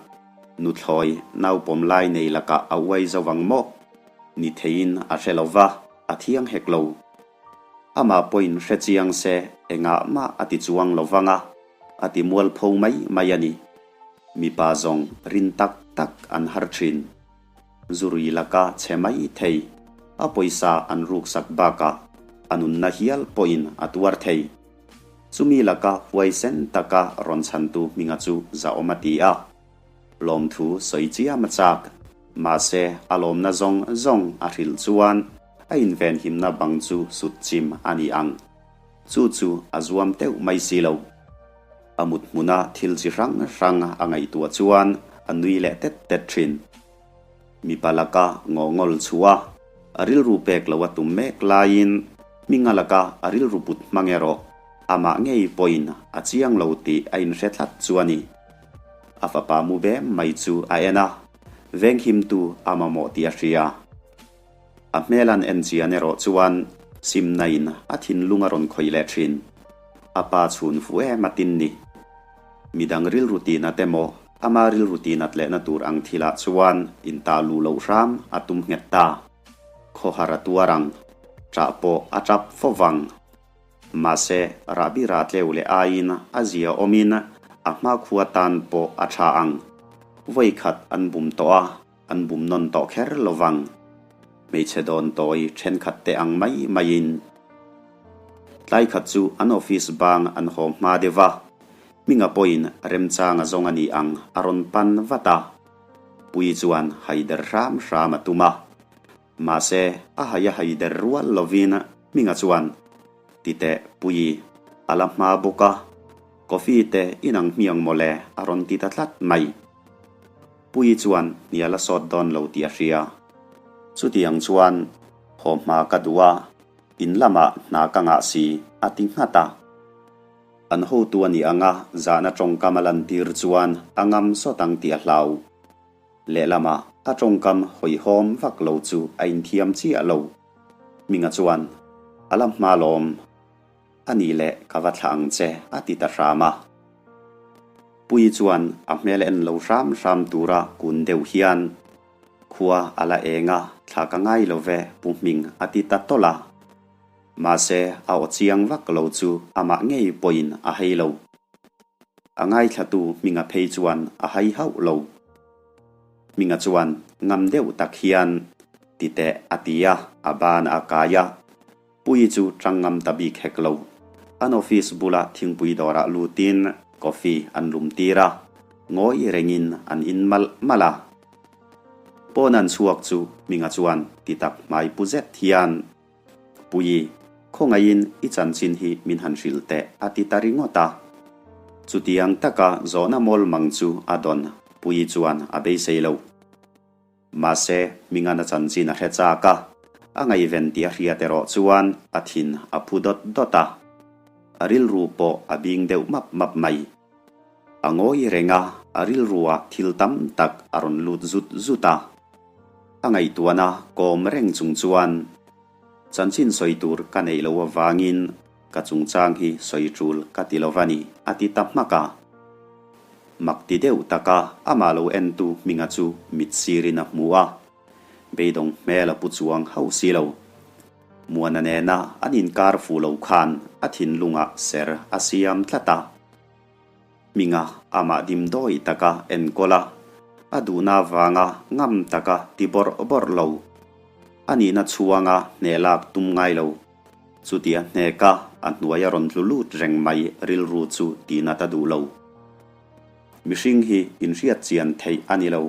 nuthlawi naupawm lai nei lakah a uai zo vang maw? Ni theiin a hre lo va, a thiang hek lo. Amah pawhin hre chiang se engah mah a ti chuang lo vang a, a ti mualpho mai mai a ni. Mipa zawng rin tak tak an har thin. Zurui laka chhe mai thei, a pawisa an ruksak bakah a nunna hial pawhin a tuar thei. Chumi laka huaisen taka rawn chhantu hminga chu zahawm a ti a. Lawmthu sawi chiam a chak. Mahse, a lawmna zawng zawng a hrilh chuan a invenhimna bang chu sut chim a ni ang. Chu chu a zuam teuh mai si lo. A mut hmuna thil chi hrang hrang a ngaihtuah chuan a nui leh tet tet thin. Mipa laka ngawngawl chhuah a, a rilru pek lo a tum mek laiin hminga laka a rilru put hmang erawh amah ngei pawhin a chiang lo tih a inhre tlat chu a ni. A fapa mu bem mai chu a en a, venghimtu a mamawh tih a hria. A hmel an en chian erawh chuan simnain a thinlung a rawn khawih leh thin. A pa chhun fu em a tin ni. Midang rilru tinat emaw ama rilru tinat lehna tur ang thilah chuan intah luh loh hram a tum nghet ta. Khawhar a tuar ang. Ṭah pawh a ṭap fo vang. Mahse, rahbi rah tleu leh aiin a zia awmin a hmakhua tan pawh a ṭha ang. Vawikhat an bum tawh a. An bum nawn tawh kher lo vang. Hmeichhe dawn tawi thenkhat te ang mai maiin. Tlai khat chu an office bang an haw hma deuh va. Hminga pawhin remchang a zawng a ni ang a rawn pan vat a. Puii chuan haider hram hram a tum a. Mahse, a hai a haider rual lovin Hminga chuan, Titeh Puii, a la hma bawk a, coffee te inang hmiang mawle a rawn ti ta tlat mai. Puii chuan hnial a sawt dawn lo tih a hria. Chutiang chuan haw hma ka duh a, in lamah hna ka ngah si a ti nghat a. An hotu a nih anga zahna tawngkam a lantir chuan a ngam sawt ang tih a hlau. Lehlamah a tawngkam hawihhawm vak lo chu a inthiam chiah lo. Hminga chuan, A la hma lawm. A nih leh ka va thlah ang che a ti ta hram a. Puii chuan a hmel en lo hram hram tura kun deuh hian, Khua a la eng a, thla ka ngai lo ve Pu Hming a ti ta tawlh a. Mahse a aw chiang vak lo chu amah ngei pawhin a hei lo. A ngaithlatu Hminga phei chuan a hai hauh lo. Hminga chuan ngam deuh tak hian, Ti teh a ti a, a ban a kai a. Puii chu tang ngam ta bik hek lo. An office bula thingpui dawrah lutin coffee an lum tir a, ngawi rengin an in malh malh a. Pawn an chhuak chu Hminga chuan ti tak hmai pu zet hian, Puii, khawngaihin i chanchin hi min han hrilh teh a ti ta ringawt a. Chutiang taka zawhna mawl mang chu a dawn Puii chuan a beisei lo. Mahse, Hmingan a chanchin a hre chak a, a ngaihven tih a hriat erawh chuan a thin a phu dawt dawt a. A rilru pawh a bing deuh map map mai. A ngawi reng a, a rilruah thil tam tak a rawn lut zut zut a. A ngaihtuahna kawm reng chung chuan chanchin sawi tur ka neih loh avangin Ka chungchang hi sawi tul ka ti lo va ni, a ti ta hmak a. Mak ti deuh taka amah lo entu Hminga chu mit sirin a hmu a. Beidawng hmel a pu chuang hauh si lo. Muana nena an inkar fuh lo khan a thinlungah ser a siam tlat a. Hminga amah dimdawi taka enkawl a, a duhna vanga ngam taka ti bawrh bawrh lo. A nihna chhuanga hnehlak tum ngai lo. Chutia hneka a hnuai a rawn tlu lut reng mai rilru chu tinat a duh lo. Mihring hi inhriat chian theih a ni lo.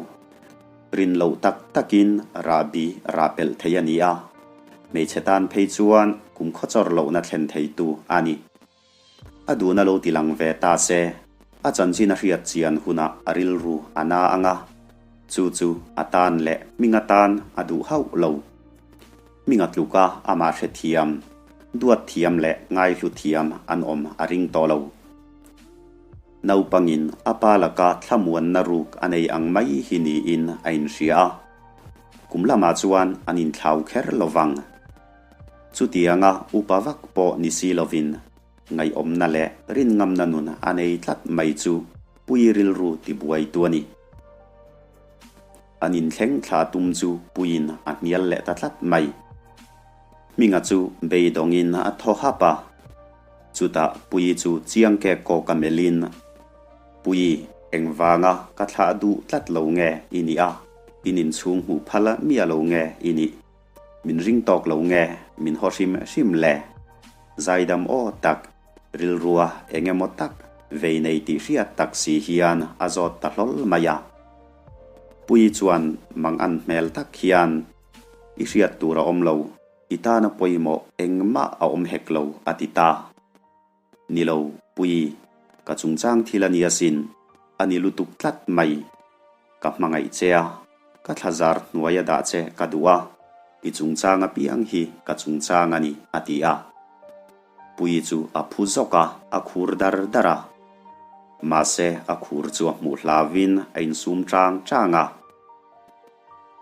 Rin loh tak takin rahbi rah pelh thei a ni a. Hmeichhe tan phei chuan kum khawchawr lohna thlen theitu a ni. A duhna lo ti lang ve ta se, a chanchin a hriat chian hunah a rilru a na ang a, chu chu a tan leh hming atan a duh hauh lo. Hming a tluk a, amah hre thiam, duat thiam leh ngaihlu thiam an awm a ring tawh lo. Naupangin a pa laka thlamuanna ruk a nei ang mai hi niin a inhria a, kum lamah chuan an inthlau kher lo vang. Chutianga upa vak pawh ni si lovin ngaihawmna leh rinngamna nun a nei tlat mai chu Pui rilru tibuaitu a ni. An inthleng thla tum chu Puiin a hnial leh ta tlat mai. Hminga chu beidawngin a thaw hap a. Chutah Puii chu chiang kek kawk a melhin, Pui, engvanga ka thlah duh tlat lo nge i nih a, in inchhung hmuh phal miah lo nge i nih? Min ring tawk lo nge min haw hrim hrim le? Zaidam aw tak, rilrua eng emaw tak vei nei tih hriat tak si hian a zawt ta hlawl mai a. Puii chuan mang an hmel tak hian, I hriat tur a awm lo, i tana pawimawh engmah a awm hek lo a ti ta. Ni lo, Puii, ka chungchang thil a ni asin, a ni lutuk tlat mai. Ka hmangaih che a, ka thlazar hnuai a dah che ka duh a, i chungchang apiang hi ka chungchang a ni, a ti a. Puii chu a phu zawk a, a khur dar dar a. Mahse, a khur chu a hmuh hlauvin a insum chang chang a.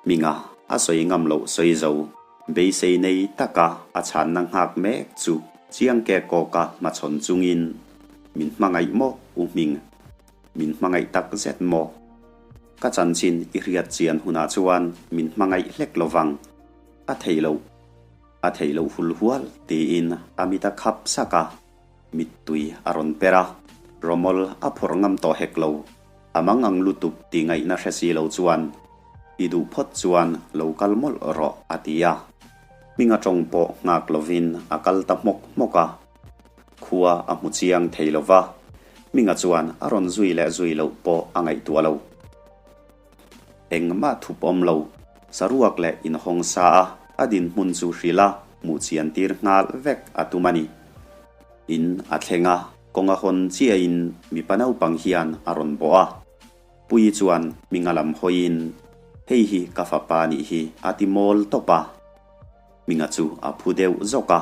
Hminga a sawi ngam loh sawi zo, beisei nei taka a chhanna nghak mek chu chiang ke kawka hmachhawn chungin, Min hmangaih maw U Hming? Min hmangaih tak zet maw? Ka chanchin i hriat chian hunah chuan min hmangaih hlek lo vang. A theih loh. A theih loh hul hual tiin a mit a khap sak a, mittui a rawn per a, rawmawl a phawrh ngam tawh hek lo. A mang ang lutuk ti ngaihna hre si lo chuan, I duh phawt chuan lo kal mawlh rawh a ti a. Hminga tawng pawh nghak lovin a kal ta hmawk hmawk a. Khua a hmu chiang thei lo va. Hminga chuan a rawn zui leh zui loh pawh a ngaihtuah lo. Engmah thup awm lo, saruak leh inhawng sa a a dinhmun chu hrilh a hmuh chian tir nghal vek a tum a ni. In a thleng a, kawng a hawn chiahin mipa naupang hian a rawn bawh a. Puii chuan Hminga lam hawiin, Hei hi ka fapa nih hi a ti mawl tawp a. Hminga chu a phu deuh zawk a.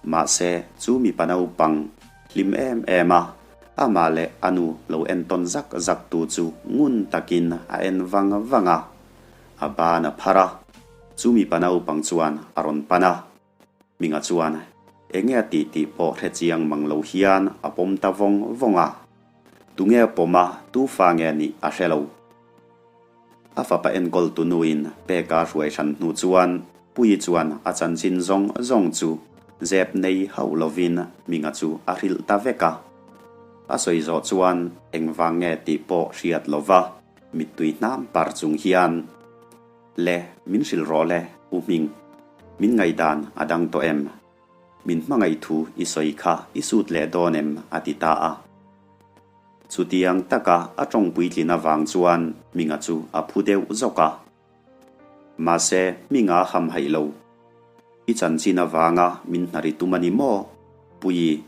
Mahse, chu mipa naupang hlim em em a, amah leh a nu lo entawn zak zak tu chu ngun takin a en vang vang a. A ban a phar a, chu mipa naupang chuan a rawn pan a. Hminga chuan enge a tih tih pawh hre chiang mang lo hian a pawm ta vawng vawng a. Tunge a pawm a, tu fa nge nih a hre lo. A fapa enkawl tu nuin Peka hruai hran hnu chuan Puii chuan a chanchin zawng zawng chu zep nei hauh lovin Hminga chu a hrilh ta vek a. A sawi zawh chuan engvang nge tih pawh hriat lova mittui hnam par chung hian Le, min hrilh rawh le, U Hming. Min ngaihdan a dang tawh em? Min hmangaih thu i sawi kha i sut leh dawn em? a ti ta a. Chutiang taka a tawng puitlin avang chuan Hminga chu a phu deuh zawk a. Mahse, Hminga a ham haih lo. I chanchin avanga min hnari tum a ni maw? Puii,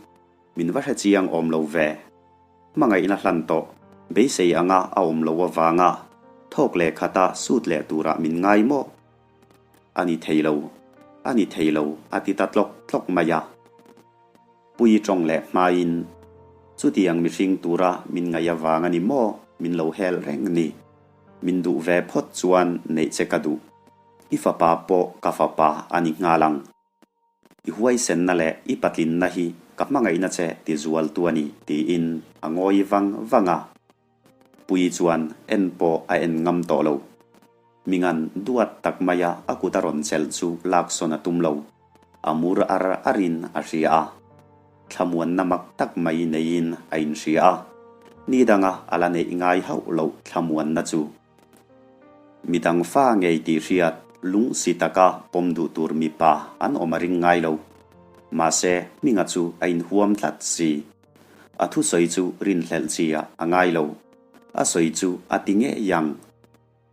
min va hre chiang awm lo ve. Hmangaihna hlan tawh, beisei anga a awm lo avanga thawk leh khata sut leh turah min ngai maw? A ni thei lo, a ni thei lo, a ti ta tlawk tlawk mai a. Pui tawng leh hmain, Chutiang mihring tura min ngaih avang a ni maw min lo hel reng ni? Min duh ve phawt chuan neih che ka duh. I fapa pawh ka fapa a ni nghal ang. I huaisenna leh i patlinna hi ka hmangaihna che ti zualtu a ni, tiin a ngawi vang vang a. Pui chuan en pawh a en ngam tawh lo. Mingan duat tak maia a kut a rawn chelh chu laksawn a tum lo. A mur ar arin a hria a. Thlamuanna mak tak mai neiin a inhria a. Ni danga a la neih ngai hauh loh thlamuanna chu. Midang fa ngei tih hriat lung si taka pawm duh tur mipa an awm a ring ngai lo. Mahse, Hminga chu a inhuam tlat si. A thusawi chu rinhlelh chi ah a ngai lo. A sawi chu a ti ngei ang.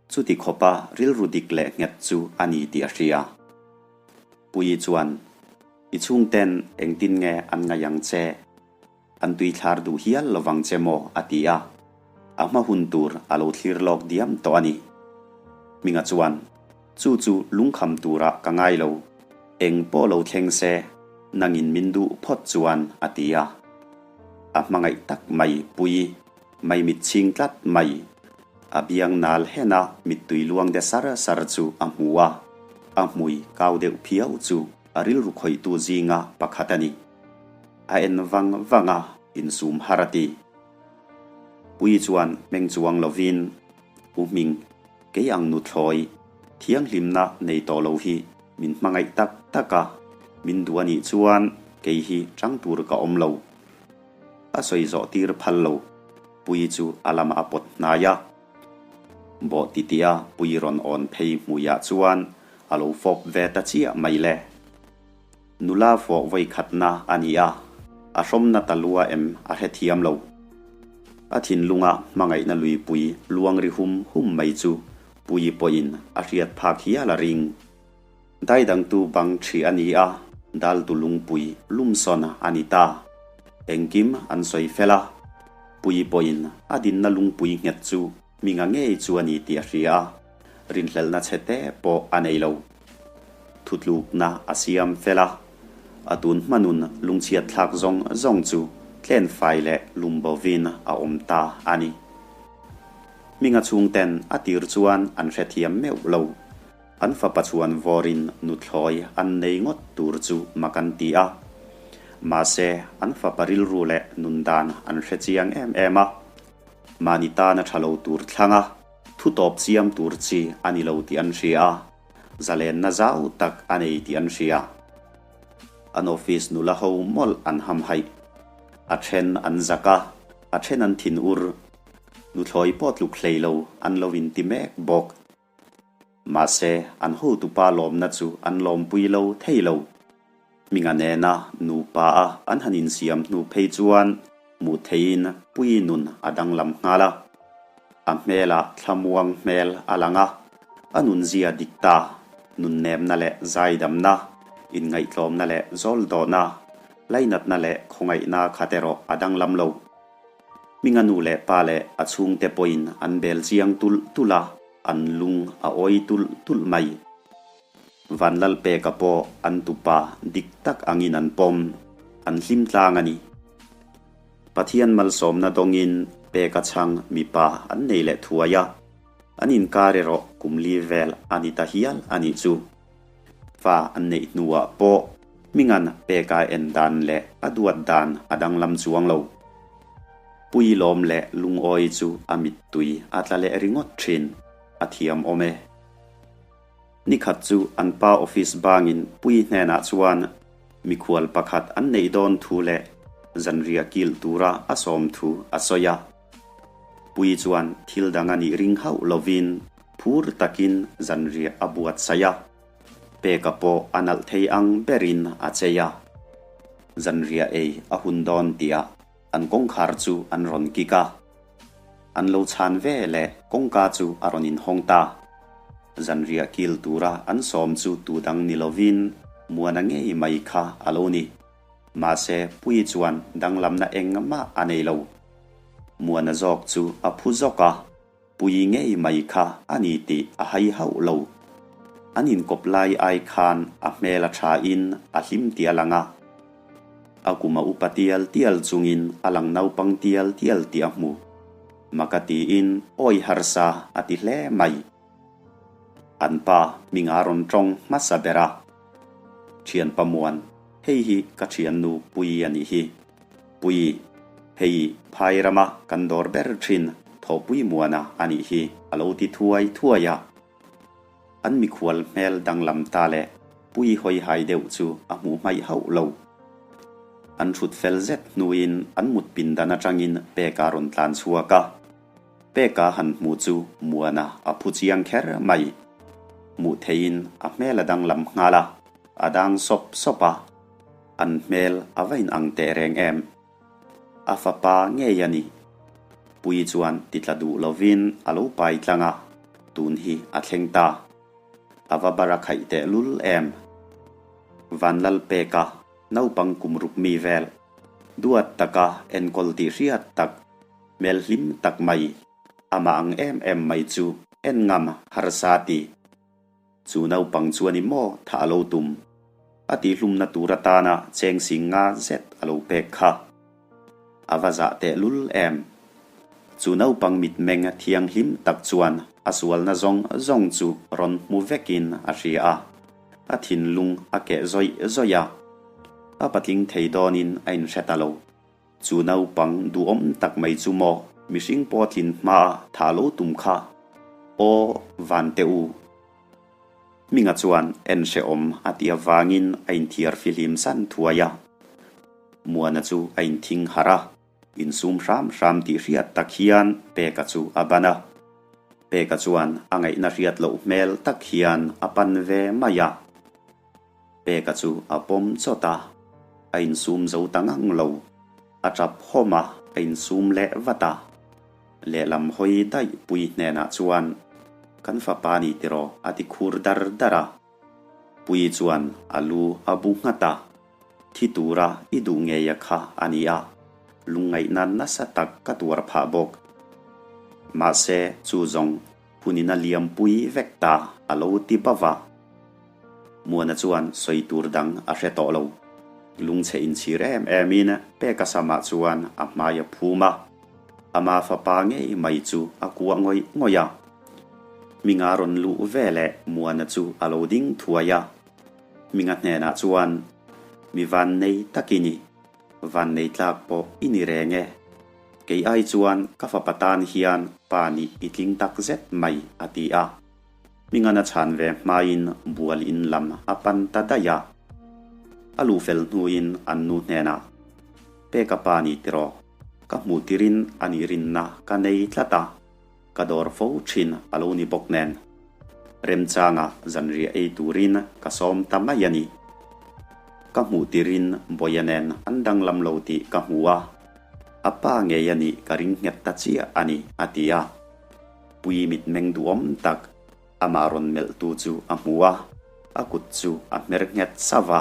Chuti khawpa rilru dik leh nghet chu a ni tih a hria. Puii chuan, I chhungten engtin nge an ngaih ang che? An tuithlar duh hial lovang che maw? a ti a. A hma hun tur a lo thlir lawk diam tawh a ni. Hminga chuan, Chu chu lungkham turah ka ngai lo. Eng pawh lo thleng se, nangin min duh phawt chuan, a ti a. A hmangaih tak mai Puii, maimit chhing tlat mai. A biang nal hen a mittui luang de sar sar chu a hmu a, a hmui kau deuh phiau chu a rilru khawihtu zinga pakhat a ni. A en vang vang a, insum har a ti. Puii chuan hmeng chuang lovin, U Hming, kei ang nuthlawi, thianghlimna nei tawh lo hi min hmangaih tak tak a, min duh a nih chuan kei hi chang tur ka awm lo. A sawi zawh tir phal lo. Puii chu a lamah a pawt hnai a. Bawh titi a Puii rawn awn phei hmuiah chuan a lo fawp ve ta chiah mai le. Nula fawh vawi khatna a ni a, a hrawmna ta lua em a hrethiam lo. A thinlunga hmangaihna luipui luang ri hum hum mai chu Puii pawhin a hriat phak hial a ring. Daidangtu bang ṭhi a ni a, daltu lungpui lumsawn a ni ta. Engkim an sawi fel a, Puii pawhin a dinna lungpui nghet chu Hminga ngei chu a ni tih a hria a, rinhlelhna chhe te pawh a nei lo. Thutlukna a siam fel a, a tun hmanun lungchhiat thlak zawng zawng chu tlen fai leh lum bovin a awm ta a ni. Hminga chhungten a tir chuan an hrethiam meuh lo. An fapa chuan vawrin nuthlawi an nei ngawt tur chu mak an ti a. Mahse, an fapa rilru leh nundan an hre chiang em em a. Mahni tana tha lo tur thlang a, thu tawp siam tur chi a ni lo tih an hria a, zalenna zau tak a nei tih an hria. An office nula ho mawlh an ham haih. A then an zak a, a then an thin ur. Nuthlawi pawh tluk hlei lo an lo inti mek bawk. Mahse, an hotupa lawmna chu an lawmpui lo thei lo. Hminga nena nupa a an han insiam hnu phei chuan. Hmuh theihin Puii nun a danglam nghal a. A hmelah thlamuang hmel a lang a, a nunzia dik ta, nunnemna leh zaidamna, inngaihtlawmna leh zawldawhna, lainatna leh khawngaihna khat erawh a danglam lo. Hminga nu leh pa leh a chhungte pawhin an bel chiang tulh tulh a, an lung a awi tulh tulh mai. Vanlalpeka pawh an tupa dik tak angin an pawm, an hlim tlang a ni. Pathian malsawmna dawngin peka chhang mipa an nei leh thuai a, an inkar erawh kum li vel a ni ta hial a nih chu. Fa an neih hnuah pawh hmingan peka en dan leh a duat dan a danglam chuang lo. Pui lawm leh lungawi chu a mittui a tla leh ringawt thin, a thiam awm e. Nikhat chu an pa office bangin Pui hnenah chuan mikhual pakhat an neih dawn thu leh zanriah kilh tura a sawm thu a sawi a. Pui chuan thil dang a nih ring hauh lovin phur takin zanriah a buatsaih a, Peka pawh a nalh thei ang berin a chei a. Zanriah ei a hun dawn tihah an kawngkhar chu an rawn kik a. An lo chhan ve leh kawngka chu a rawn inhawng ta. Zanriah kil tura an sawm chu tu dang ni lovin Muana ngei mai kha a lo ni. Mahse Puii chuan danglamna engmah a nei lo. Muana zawk chu a phu zawk a. Pui ngei mai kha a ni tih a hai hauh lo. An inkawp lai ai khan a hmel a tha in a hlim tih a lang a. A kum a upa tial tial chungin a lang naupang tial tial tih a hmu. Maka tiin awi harsa a ti hle mai. An pa hminga rawn tawng hmasa ber a. Thianpa Muan, hei hi ka thiannu Pui a nih hi. Pui, hei phai rama kan dawr ber thin Thawhpui Muana a nih hi a lo ti thuai thuai a. An mikhual hmel danglam ta leh Pui hawi hai deuh chu a hmuh hmaih hauh lo. An thut fel zet hnuin an mut pindan atangin Peka rawn tlan chhuak a. Peka han hmuh chu Muana a phu chiang kher mai. Hmuh theihin a hmel a danglam nghal a, a dang sawp sawp a. An hmel a va inang teh reng em? A fapa ngei a ni. Pui chuan ti tla duh lovin a lo pai tlang a, tun hi a thleng ta. A va bar a khaih teh lul em? Vanlalpeka naupang kum ruk mi vel, duat taka enkawl tih hriat tak, hmel hlim tak mai, amah ang em em mai chu en ngam harsa ti. Chu naupang chuan i maw thah a lo tum? A tihhlumna tur atana cheng sing nga zet a lo pek kha. A va zah tehlul em? Chu naupang mitmeng thianghlim tak chuan a sualna zawng zawng chu rawn hmu vekin a hria a, a thinlung a keh zawih zawih a. A patling thei dawnin a inhre ta lo. Chu naupang duhawm tak mai chu maw mihring pawh tlin hmaa tha lo tum kha? Aw van teh u. Hminga chuan en hrehawm a ti avangin a inthiar fihlim san thuai a. Muana chu a inthing harh a, insum hram hram tih hriat tak hian Peka chu a ban a. Peka chuan a ngaihna hriat loh hmel tak hian a pan ve mai a. Peka chu a pawm chawt a, a insum zo ta ngang lo. A tap hawm a, a insum leh vat a. Lehlam hawi daih pui hnenah chuan, Kan fapa ni tiraw? a ti khur dar dar a. Pui chuan a lu a bu nghat a, Thi tura i duh ngeia kha a ni a, lungngaihna nasa tak ka tuar phah bawk. Mahse, chu zawng Hunin a liampui vek ta a lo ti bauh a. Muana chuan sawi tur dang a hre tawh lo. Lungchhe inchhir em emin Peka samah chuan a hmai a phum a. Ama fapa ngei mai chu a kuah ngawih ngawih a. Hminga rawn luh ve leh Muana chu a lo ding thuai a. Hminga hnenah chuan, Mi vannei tak i ni. Vannei tlak pawh i ni reng e. Kei ai chuan ka fapa tan hian pa nih i tling tak zet mai, a ti a. Hmingan a chhan ve hmain bual in lam a pan ta daih a. A luh fel hnuin an nu hnenah, Peka pa ni tiraw, ka hmuh tirin a nih rinna ka nei tlat a. Ka dawr fo thin a lo ni bawk nen, remchanga zanriah ei turin ka sawm ta mai a ni. Ka hmuh tirin Bawia nen an danglam lo tih ka hmu a. A pa ngei a nih ka ring nghet ta chiah a ni, a ti a. Pui mitmeng duhawm tak amah rawn melhtu chu a hmu a, a kut chu a hmer nghet sauh va.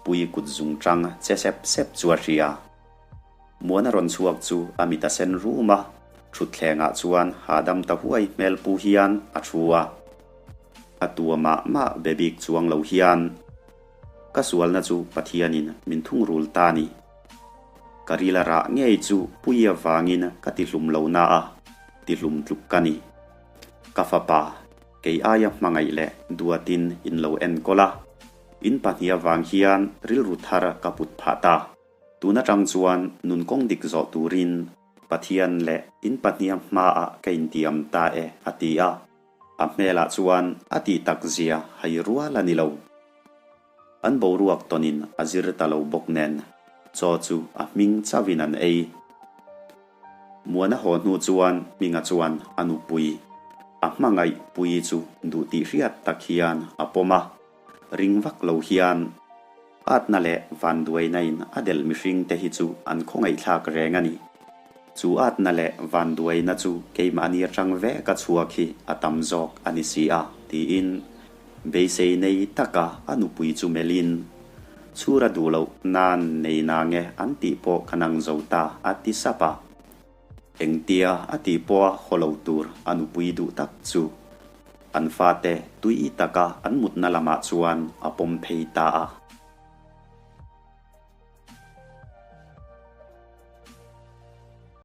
Pui kut zungchang che sep sep chu a hria. Muana rawn chhuak chu a mit a sen rum a, thutthlengah chuan hahdam ta huai hmel pu hian a thu a. A tua mah mah be bik chuang lo hian, Ka sualna chu Pathianin min thungrul ta ni. Ka rila rah ngei chu pui avangin ka tihlum lo na a, tihlum tluk ka ni. Ka fapa, kei aia hmangaih leh duatin in lo enkawl a, in pahnih avang hian rilru thar ka put phah ta. Tun atang chuan nun kawng dik zawh turin Pathian leh in pahniha hmaah ka intiam ta e, a ti a. A hmelah chuan a tih tak zia hai rual a ni lo. An boruak tawnin a zir ta lo bawk nen chaw chu a hming chauhin an ei. Muana haw hnu chuan Hminga chuan a nupui, a hmangaih pui chu duh tih hriat tak hian a pawm a. Ring vak lo hian atna leh vanduaina in a delh mihring te hi chu an khawngaihthlak reng a ni. Chu atna leh vanduaina chu keimahni atang vek a chhuak hi a tam zawk a ni si a, tiin beisei nei taka a nupui chu melhin, Chhura duh loh nan nei nange an tih pawh ka nang zo ta, a ti sap a. Engtia a tih pawha haw lo tur a nupui duh tak chu an fate tui taka an mutna lamah chuan a pawm phei ta a.